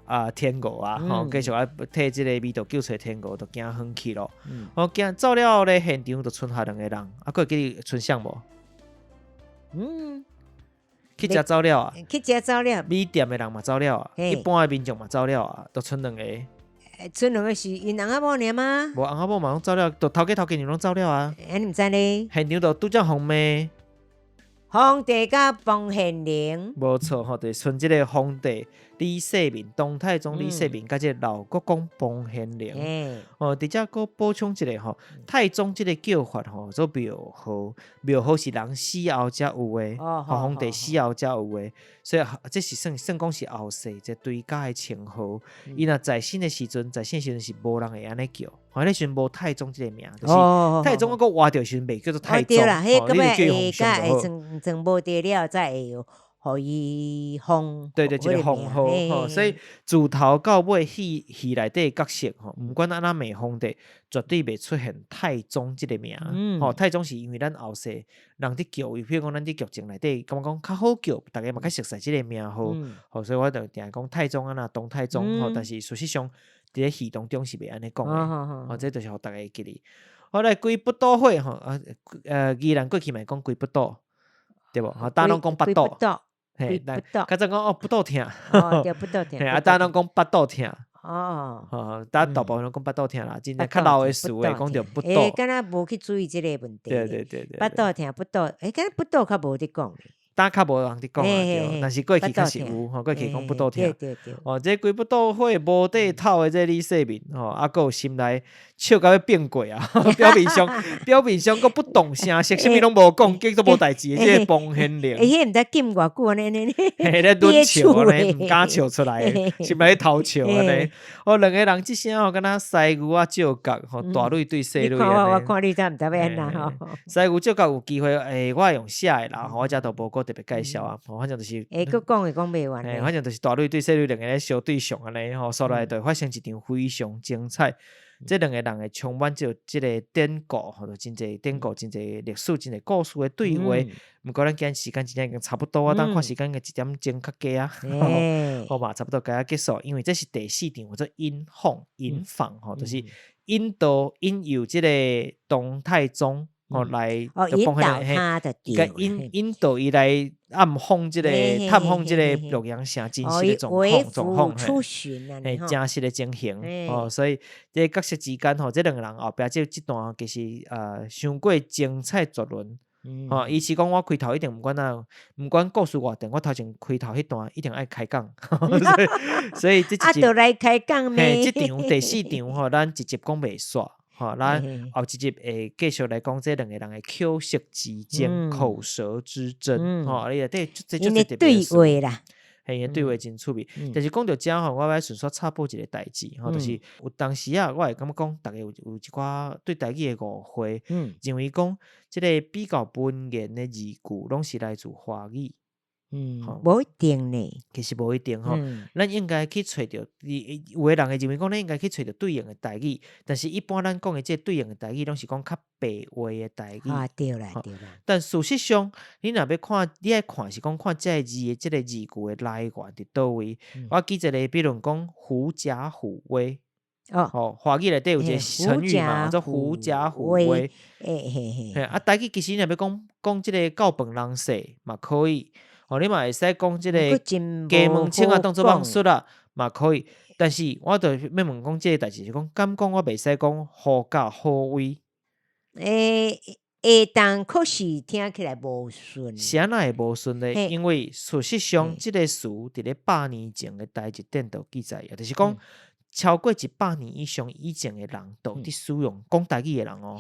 啊天鵝啊，吼，繼續愛替這個美杜叫揣天鵝，就行遠去咯。哦，行走了後咧，現場就賰下兩個人，啊，閣會記得賰啥無？嗯。去食走了啊！去食走了。米店的人嘛走了啊，一般的民眾嘛走了啊，就賰兩個。賰兩個是𪜶翁仔某爾嗎？無翁仔某嘛攏走了，就頭家頭家娘攏走了啊。欸，你毋知咧？現場就拄才予罵。皇帝佮彭獻玲。無錯吼，就是賰這個皇帝李世民，唐太宗李世民，佮這個老國公彭獻玲。哦，佇遮閣補充一下吼，太宗這個叫法吼，做廟號，廟號是人死後才有的，吼，皇帝死後才有的，所以這是算算講是後世這追加的稱號。伊若在生的時陣，在生的時陣是無人會按呢叫，吼，彼時陣無太宗這個名，就是太宗閣活著時陣袂叫做太宗，哦，你就叫伊皇上就好。算無佇了，才會予伊封，對對，一個封號吼，所以自頭到尾戲戲內底角色吼，毋管按怎罵皇帝，絕對袂出現太宗這個名。吼，太宗是因為咱後世人佇叫伊，比如講咱佇劇情內底感覺講較好叫，逐家嘛較熟悉這個名號，吼，所以我就定定講太宗按怎唐太宗吼，但是事實上佇咧戲當中是袂按呢講的，吼，這就是予逐家會記得。後來規腹肚火吼，啊，宜蘭過去嘛會講規腹肚。對無？吼，逐攏講腹肚，嘿，較早講哦，腹肚疼，對，腹肚疼，嘿，啊，逐攏講腹肚疼，哦，吼，大部分攏講腹肚疼啦，真正較老的詞會講著腹肚。欸，敢若無去注意這個問題。對對對對。腹肚疼，腹肚，欸，敢若腹肚較無佇講。今較無人佇講啊，對，但是過去確實有吼，過去講腹肚疼。哦，這規腹肚火無底透的這李世民吼，啊，閣有心內笑甲欲變過啊！表面上表面上閣不動聲色，啥物攏無講，結果無代誌。這個彭獻玲，欸，彼毋知禁偌久按呢呢，嘿，咧忍笑按呢，毋敢笑出來，心內咧偷笑按呢。哦，兩个人這聲吼，敢若犀牛仔借角吼，大蕊對細蕊按呢。我看你知毋知欲按怎吼？犀牛借角有機會，欸，我會用寫的啦，我遮都無閣特別介紹啊。反正就是，欸，閣講會講袂完。欸，反正就是大蕊對細蕊兩个咧相對上按呢吼，煞落來就發生一場非常精彩。這兩个人會充滿著這個典故，吼，就真濟典故，真濟歷史，真濟故事的對話。毋過咱今日時間真正已經差不多啊，等看時間個一點鐘較加啊，好嘛，差不多該結束。因為這是第四場，叫做引訪，引訪吼，就是引導引誘這個唐太宗。哦，來就引導他的，佮引引導伊來暗訪這個探訪這個洛陽城真實的狀況狀況，嘿，真實的情形哦，所以這個角色之間吼，這兩個人後壁這段其實傷過精彩絕倫，吼，伊是講我開頭一定毋管啊，毋管故事偌長，我頭前開頭彼段一定愛開講，所以這一集來開講嘿，這場第四場吼，咱一集講袂煞。吼，咱後一集會繼續來講這兩個人的口舌之爭、口舌之爭。吼，你內底這就是特別對話啦，嘿，對話真趣味。但是講著遮吼，我欲順續插播一個代誌，吼，就是有當時啊，我會感覺講，逐家有一寡對台語的誤會，認為講這個比較文言的字句攏是來自華語。嗯，無一定呢，其實無一定吼，咱應該去揣著，有的人會認為講，咱應該去揣著對應的台語，但是一般咱講的這個對應的台語，攏是講較白話的台語。啊，對啦，對啦。但事實上，你若欲看，你愛看是講看這個字的這個字句的來源佇佗位。我舉一個，比如講狐假虎威。哦，華語內底有一個成語嘛，叫做狐假虎威。嘿嘿嘿。啊，台語其實你若欲講講這個教飯人說嘛可以。哦，你嘛會使講這個雞毛青啊，當做艋蟀啊，嘛可以。但是我就欲問講這個代誌，是講敢講我袂使講狐假虎威？欸，會當，可是聽起來無順。是按怎會無順咧？因為事實上，這個詞佇咧百年前的台字典就記載，就是講超過100年以上以前的人，都佇使用講台語的人哦，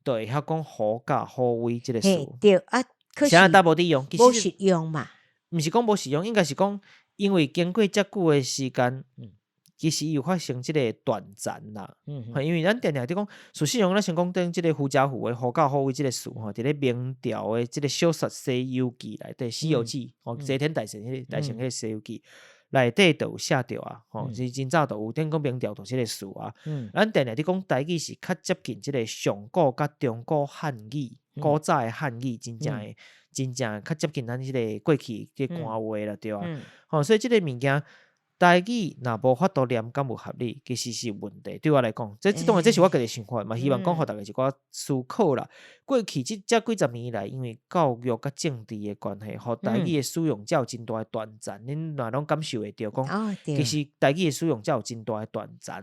都會曉講狐假虎威這個詞。對啊，可是按怎無佇用？無實用嘛？毋是講無實用，應該是講因為經過遮久的時間。其實伊有發生這个斷層啦，因為咱定定佇講，事實上咱先講頂這个狐假虎威、狐假虎威這个詞吼，佇咧明朝的這个小說《西遊記》內底，《西遊記》吼，齊天大聖彼个大聖彼个《西遊記》內底就有寫著啊，吼，是真早就有，等於講明朝就這个詞啊。咱定定佇講台語是較接近這个上古佮中古漢語，古早的漢語，真正的、真正較接近咱這个過去這个官話啦，對啊。吼，所以這个物件。台語若無法度念，敢有合理？其實是有問題。對我來講，這當然這是我家己的想法，嘛希望講予大家一寡思考啦。過去這這幾十年來，因為教育佮政治的關係，予台語的使用者有真大的斷層。恁若攏感受會著講，其實台語的使用者有真大的斷層。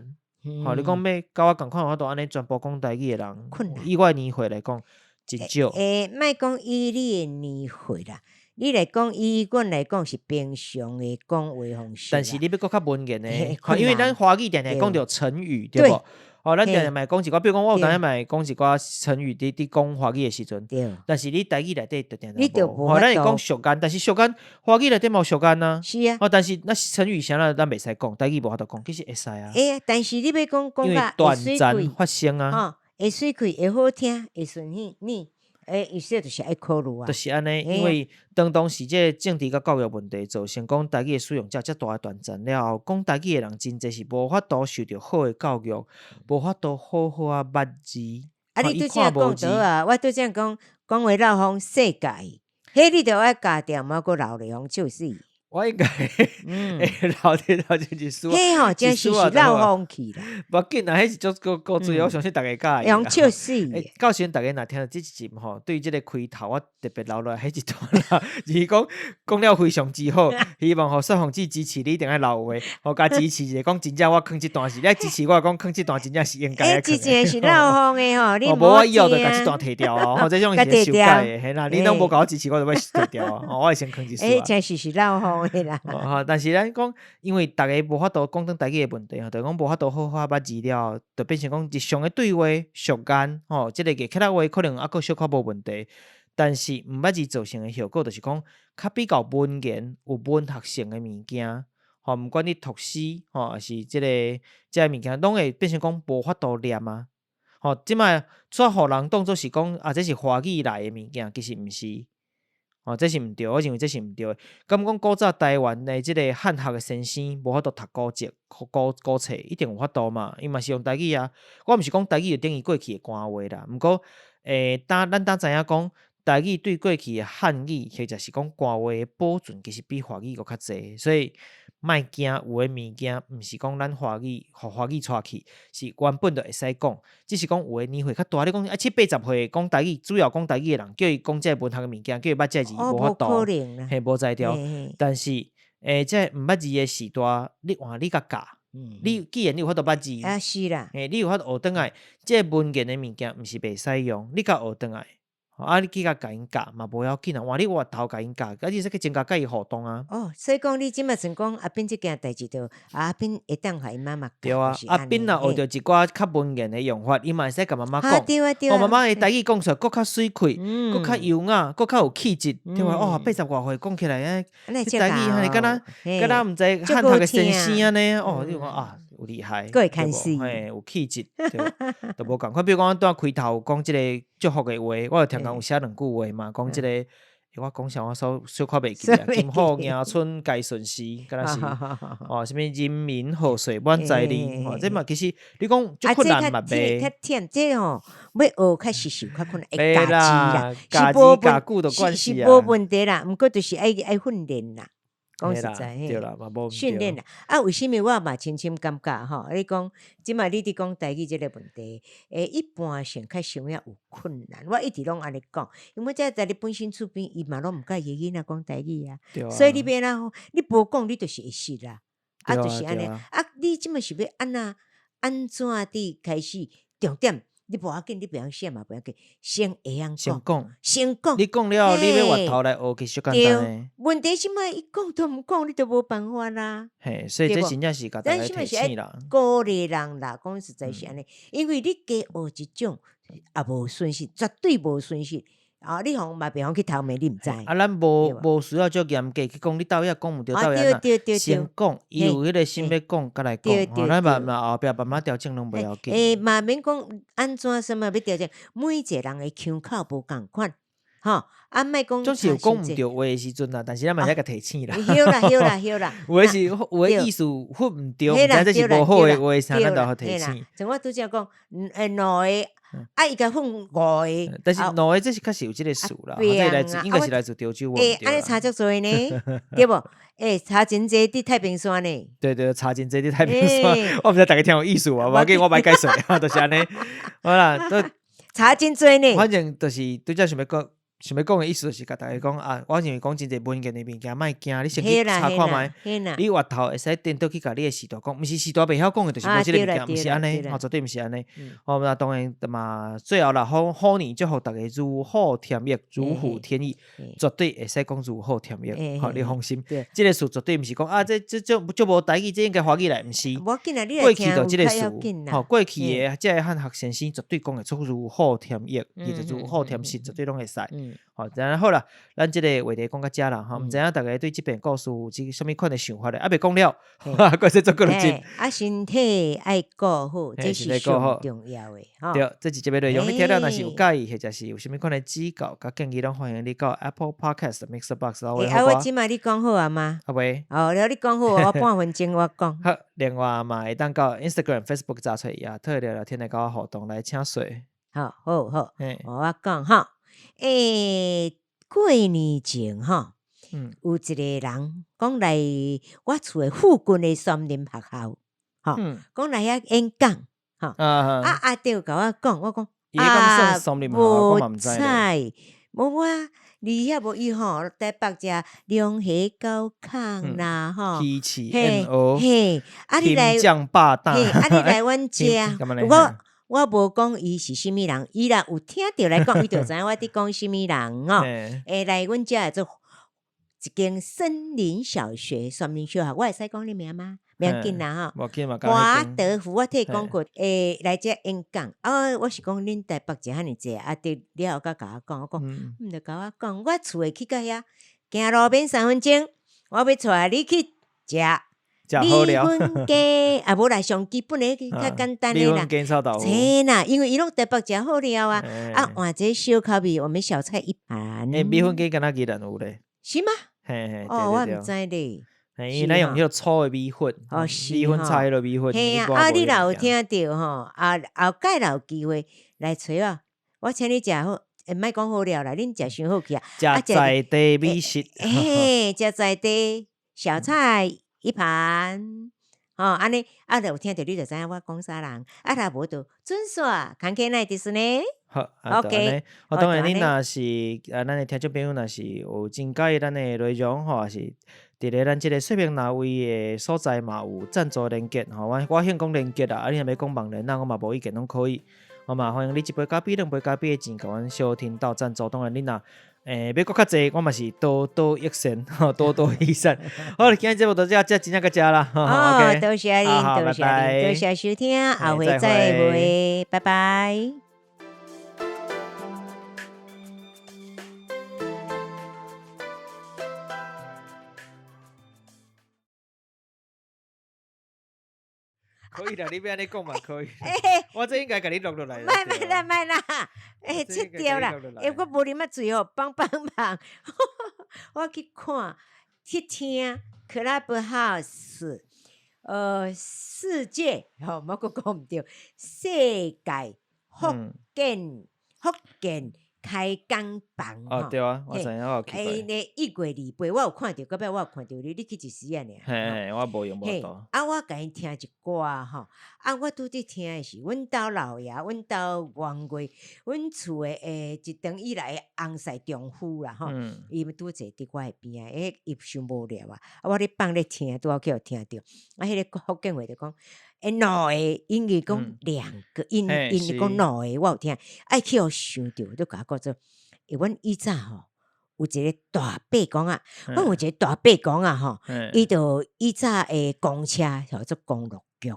吼，你講欲佮我仝款有法度按呢全部講台語的人，以我的年歲來講，真少。欸，莫講以你的年歲啦。你來講，以阮來講是平常的講話方式。但是你欲閣較文言的，因為咱華語定定講著成語，對無？哦，咱定定嘛會講一寡，比如講我有當時嘛會講一寡成語，佇佇講華語的時陣。但是你台語內底就定定無。哦，咱會講俗諺，但是俗諺華語內底嘛有俗諺啊。是啊。哦，但是那成語啥咱袂使講，台語無法度講，其實會使啊。會啊，但是你欲講講甲斷層發生啊。會媠氣，會好聽，會順耳。欸，意思就是愛考慮啊。就是按呢，因為當當時這个政治佮教育問題造成講台語的使用者遮大的斷層了後，講台語的人真濟是無法度受著好的教育，無法度好好仔捌字。啊，你拄才講著啊，我拄才講講話漏風世界，彼你著愛加點仔閣留咧，予笑死。我應該會留佇頭前一絲，彼吼真是是漏風去啦。無要緊啦，彼是足夠夠水，我相信逐家佮意。用笑死。到時陣逐家若聽著這一集吼，對這个開頭我特別留落來彼一段啦，就是講講了非常之好，希望予雪鳳姊支持你一定愛留話，予共支持者講真正我囥這段是，你愛支持我講囥這段真正是應該。欸，真正是漏風的吼，你無我以後就共這段提掉哦，這種是修改的，嘿啦，你攏無共我支持，我就欲提掉哦，我會先囥一絲。欸，真是是漏風的啦。但是咱講，因為逐家無法度講轉台語的問題吼，就講無法度好好捌字了，就變成講日常的對話、俗諺吼，這个硬起來話可能猶閣小可無問題，但是毋捌字造成的後果，就是講較比較文言有文學性的物件，吼，毋管你讀詩吼，抑是這个這个物件，攏會變成講無法度念啊。吼，這擺煞予人當做是講啊，這是華語來的物件，其實毋是。哦，這是毋對，我認為這是毋對的。敢講古早台灣的這个漢學的先生無法度讀古籍、古古冊，一定有法度嘛？伊嘛是用台語啊。我毋是講台語就等於過去的官話啦。毋過，欸，咱當知影講台語對過去的漢語或者是講官話的保存，其實比華語閣較濟，所以。莫驚，有的物件毋是講咱華語，予華語帶去，是原本就會使講，只是講有的年歲較大，你講啊七八十歲講台語，主要講台語的人，叫伊講這个文學的物件，叫伊捌這个字，無法度，嘿，無才調。但是，欸，這毋捌字的時代，你換你共教，你既然你有法度捌字，啊是啦，嘿，你有法度學轉來，這个文言的物件毋是袂使用，你共學轉來。啊！你去共共𪜶教嘛無要緊啊，換你越頭共𪜶教，啊，你會使去增加佮伊互動啊。哦，所以講你這擺算講阿斌這件代誌，就阿斌會當予𪜶媽媽教。對啊，阿斌若學著一寡較文言的用法，伊嘛會使共媽媽講。對啊對啊。哦，媽媽的台語講出來，閣較媠氣，閣較優雅，閣較有氣質，對無？哦，八十外歲講起來，欸，這台語按呢敢若敢若毋知漢學的先生按呢？哦，你就講啊。有厲害，對無？嘿，有氣質，對，都無仝款。比如講，阮拄仔開頭講這个祝福的話，我就聽講有寫兩句話嘛，講這个，我講啥我小小可袂記啊。金虎迎春皆順時，敢若是哦，啥物人民賀歲滿載兒，哦，這嘛其實你講足困難嘛袂。較忝，這吼欲學較實是較困難，會教字啦，教字教句就慣勢啊，是無問題啦，毋過就是愛愛訓練啦。講實在，嘿，訓練啦。啊，為啥物我嘛深深感覺吼？你講這擺你佇講台語這个問題，欸，一般性較想要有困難。我一直攏按呢講，因為這在你本身厝邊，伊嘛攏毋佮意囡仔講台語啊。所以你欲按怎，你無講，你就是會失啊。啊，就是按呢。啊，你這擺是欲按怎按怎佇開始重點？你無要緊，你袂曉寫嘛，無要緊，先會曉先講，講，先講。你講了後，你欲回頭來學，其實足簡單的。問題是嘛，伊講都毋講，你都無辦法啦。嘿，所以這真正是共大家提醒啦。鼓勵人啦，講實在是按呢，因為你加學一種，也無損失，絕對無損失。啊！你予嘛袂予去偷罵，你毋知。啊，咱無需要足嚴格去講，你到遐講毋對，到遐按怎，先講，伊有彼个心欲講，才來講。吼，咱嘛嘛後壁慢慢調整攏袂要緊。欸，嘛免講按怎啥物欲調整，每一个人的腔口無仝款，吼，啊，莫講。總是有講毋對話的時陣啦，但是咱嘛會共提醒啦。好啦好啦好啦。有的是有的意思混毋對，毋知這是無好的話，啥咱就提醒。像我拄才講，兩个。啊！伊共分五个，但是兩个這是確實有這个事啦，這來自應該是來自潮州話。欸，按呢差足濟呢，對無？欸，差真濟佇太平山呢。對對，差真濟佇太平山。我毋知逐家聽有意思無，無要緊，我袂解釋，就是按呢。好啦，都差真濟呢。反正就是拄才想欲講。想欲講的意思就是共大家講啊，我認為講真濟文言的物件，莫驚，你先去查看覓，你回頭會使顛倒去共你的序大講，毋是序大袂曉講的，就是無這个物件，毋是按呢，吼，絕對毋是按呢。吼，那當然嘛，最後啦，虎虎年祝福逐家如虎添翼，如虎添翼，絕對會使講如虎添翼，吼，你放心。這个事絕對毋是講啊，這這這足無台語，這應該華語來，毋是。過去就這个事，吼，過去的這个漢學先生絕對講會出如虎添翼，伊就如虎添翼，絕對攏會使。好，然後好啦，咱這个話題講到遮啦，吼，毋知影逐家對這篇故事有啥物款的想法咧？猶未講了，閣說做過兩集。啊，身體愛顧好，這是上重要的。對，這是這個內容，你聽了若是有佮意，或者是有啥物款的指教佮建議，攏歡迎你到 Apple Podcast、Mixer Box 留言。啊，我這擺你講好啊嗎？啊未？哦，了你講好，我半分鐘我講。好，另外嘛會當到 Instagram、Facebook 查揣亞特聊聊天來佮我互動來請說。好，好，好，我講哈。欸，過年前吼，有一个人講來我厝的附近的杉林學校，吼，講來遐演講，吼，啊阿弟共我講，我講啊，無彩，無我離遐無伊吼，台北食龍蝦高空啦，吼，嘿，嘿，啊你來，嘿，啊你來阮遮，我。我無講伊是啥物人，伊若有聽著來講，伊就知影我佇講啥物人吼。會來阮遮做一間森林小學，森林小學，我會使講你名嗎？袂要緊啦吼。華德福，我替伊講過，會來遮演講。啊，我是講恁台北食遐爾濟，啊，佇了後閣共我講，我講毋著共我講，我厝會去到遐，行路免3分鐘，我欲帶你去食。米粉羹啊，無啦，上基本的較簡單的啦。嘿啦，因為伊攏台北食好料啊，啊換一個小口味，我們小菜一盤。欸，米粉羹敢若宜蘭有咧？是嗎？嘿嘿，哦，我毋知咧。因為咱用彼个粗的米粉，哦，米粉炒彼个米粉。嘿啊，啊，你若有聽著吼，啊，後蓋若有機會來揣我，我請你食好，欸，莫講好料啦，恁食傷好去啊。食在地美食。嘿，食在地小菜。一盤，吼，按呢，啊，若有聽著你就知影我講啥人，啊，若無就準煞，牽起來就是呢。好，啊，就按呢。好，當然恁若是啊，咱的聽眾朋友若是有真佮意咱的內容吼，也是佇咧咱這个說明欄位的所在嘛有贊助連結吼，我我先講連結啦，啊，你若欲講網連，那我嘛無意見攏可以。好嘛，歡迎你一杯咖啡、兩杯咖啡的錢，共阮小聽到贊助。當然，恁若欸欲閣較濟，我嘛是多多益善，多多益善。好，今日節目到這，這真正到這啦。哦，多謝恁，多謝恁，多謝收聽，後回再會，拜拜。可以啦，你欲按呢講嘛可以。我這應該共你錄落來。莫莫啦莫啦，欸，切掉啦！欸，我無啉仔醉吼，幫幫忙。我去看去聽 Clubhouse，世界吼，我閣講毋對，世界福建福建開講房。哦，對啊，我知影，我有去過。欸，咧1月28，我有看著，到尾我有看著你，你去一時仔爾。嘿，我無閒無度。啊，我共伊聽一寡吼，啊，我拄佇聽的是阮兜老爺，阮兜王月，阮厝的欸，一長以來的翁婿丈夫啦吼，伊拄坐佇我的邊仔，欸，伊傷無聊啊，啊，我咧放咧聽，拄好去予聽著，啊，彼个福建話就講。欸，兩個因為講兩個，𪜶𪜶講兩個，我有聽，愛去予想著，就共我講做，欸，阮以早吼有一個大伯公仔，阮有一個大伯公仔吼，伊就以早的公車叫做公路局，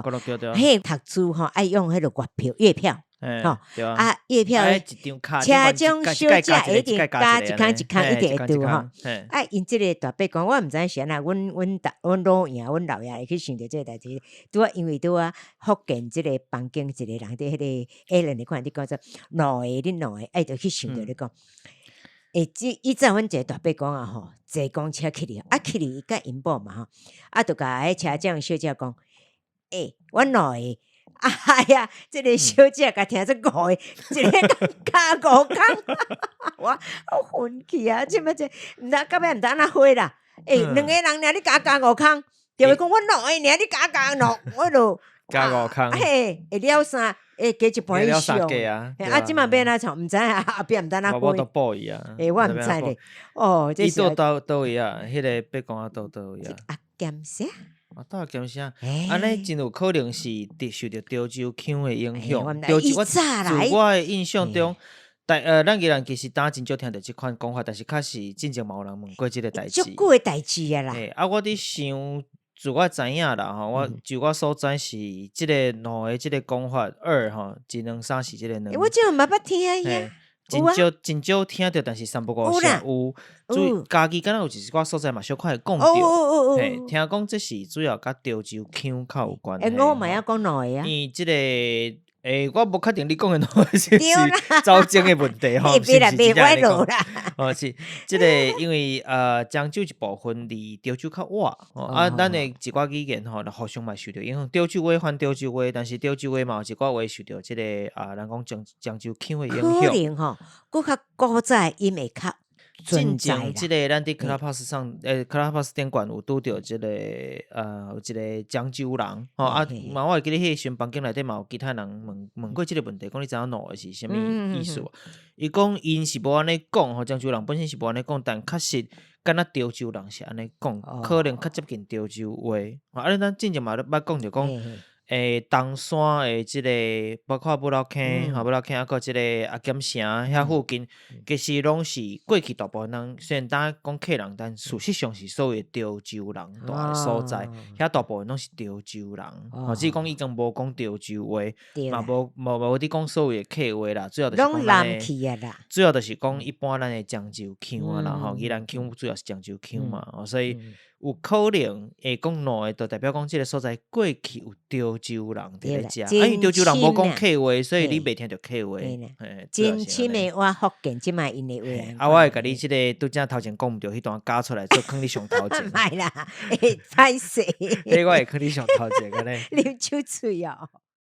公路局對。彼讀書吼愛用彼個月票，月票，吼，啊月票，車長小姐一定加一空一空一定會對吼。啊，𪜶這個大伯公，我毋知影是按怎，阮阮大阮老爺阮老爺會去想著這個代誌，拄仔因為拄仔福建這個房間一個人佇彼個 Alan 的款佇講說兩個恁兩個，愛就去想著咧講，欸，這以前阮一個大伯公仔吼，坐公車去哩，啊去哩伊佮𪜶某嘛吼，啊就共彼車長小姐講，欸，阮兩個。哎呀，這個小姐共聽做五個，一个加5空，我我昏去啊！這擺這毋知到尾毋知按怎花啦。欸，兩個人爾，你共加5空，就會講阮兩個爾，你共加兩，我就加五空，嘿，會了三，會加一半以上。啊，這擺欲按怎創？毋知啊，後壁毋知按怎花。我都報伊啊。欸，我毋知咧。哦，這是。伊佗佗位啊？彼個伯公仔佗佗位啊？阿咸聲。啊，倒咸聲，按呢真有可能是佇受著潮州腔的影響。潮州我自我的印象中，但咱宜蘭其實當真少聽著這款講法，但是確實進前嘛有人問過這個代誌。足久的代誌啊啦。啊，我佇想，自我知影啦吼，我就我所知是這個兩个這個講法二吼，一兩三是這個兩。我這嘛捌聽呀。真少真少聽著，但是三不五時有。注家己敢若有一寡所在嘛，小可會講著。嘿，聽講這是主要佮潮州腔較有關係。欸，我嘛會講兩个啊。伊這個，欸，我無確定你講的兩个是毋是走精的問題吼，是毋是真正按呢講？哦，是這個，因為漳州一部分離潮州較倚，啊，咱的一寡語言吼，互相嘛受著影響。潮州話翻潮州話，但是潮州話嘛有一寡話受著這個啊，咱講漳漳州腔的影響。可能吼，閣較古早的音會較。進前這個咱佇 Clubhouse 上，欸，Clubhouse 頂懸有拄著這個，有一個漳州人，吼啊，嘛我會記得彼個時陣房間內底嘛有其他人問問過這個問題，講你知影兩個是啥物意思無？伊講𪜶是無按呢講，吼，漳州人本身是無按呢講，但確實敢若潮州人是按呢講，可能較接近潮州話。啊，咱進前嘛捌講著講。欸，東山的這個包括不老坑，吼不老坑，啊閣這個阿咸城遐附近，其實攏是過去大部分人雖然當講客人，但事實上是所謂潮州人蹛的所在，遐大部分攏是潮州人，吼，只是講已經無講潮州話，嘛無無無佇講所謂的客話啦，主要就是講咱的，主要就是講一般咱的漳州腔啊啦，吼，宜蘭腔主要是漳州腔嘛，所以。有可能會講兩个，就代表講這个所在過去有潮州人佇咧遮，啊，因為潮州人無講客話，所以你袂聽著客話。真深的我福建這擺𪜶的話。啊，我會共你這个拄才頭前講毋著彼段加出來做囥你上頭前。莫啦，會歹勢。彼我會囥你上頭前按呢。啉酒醉哦。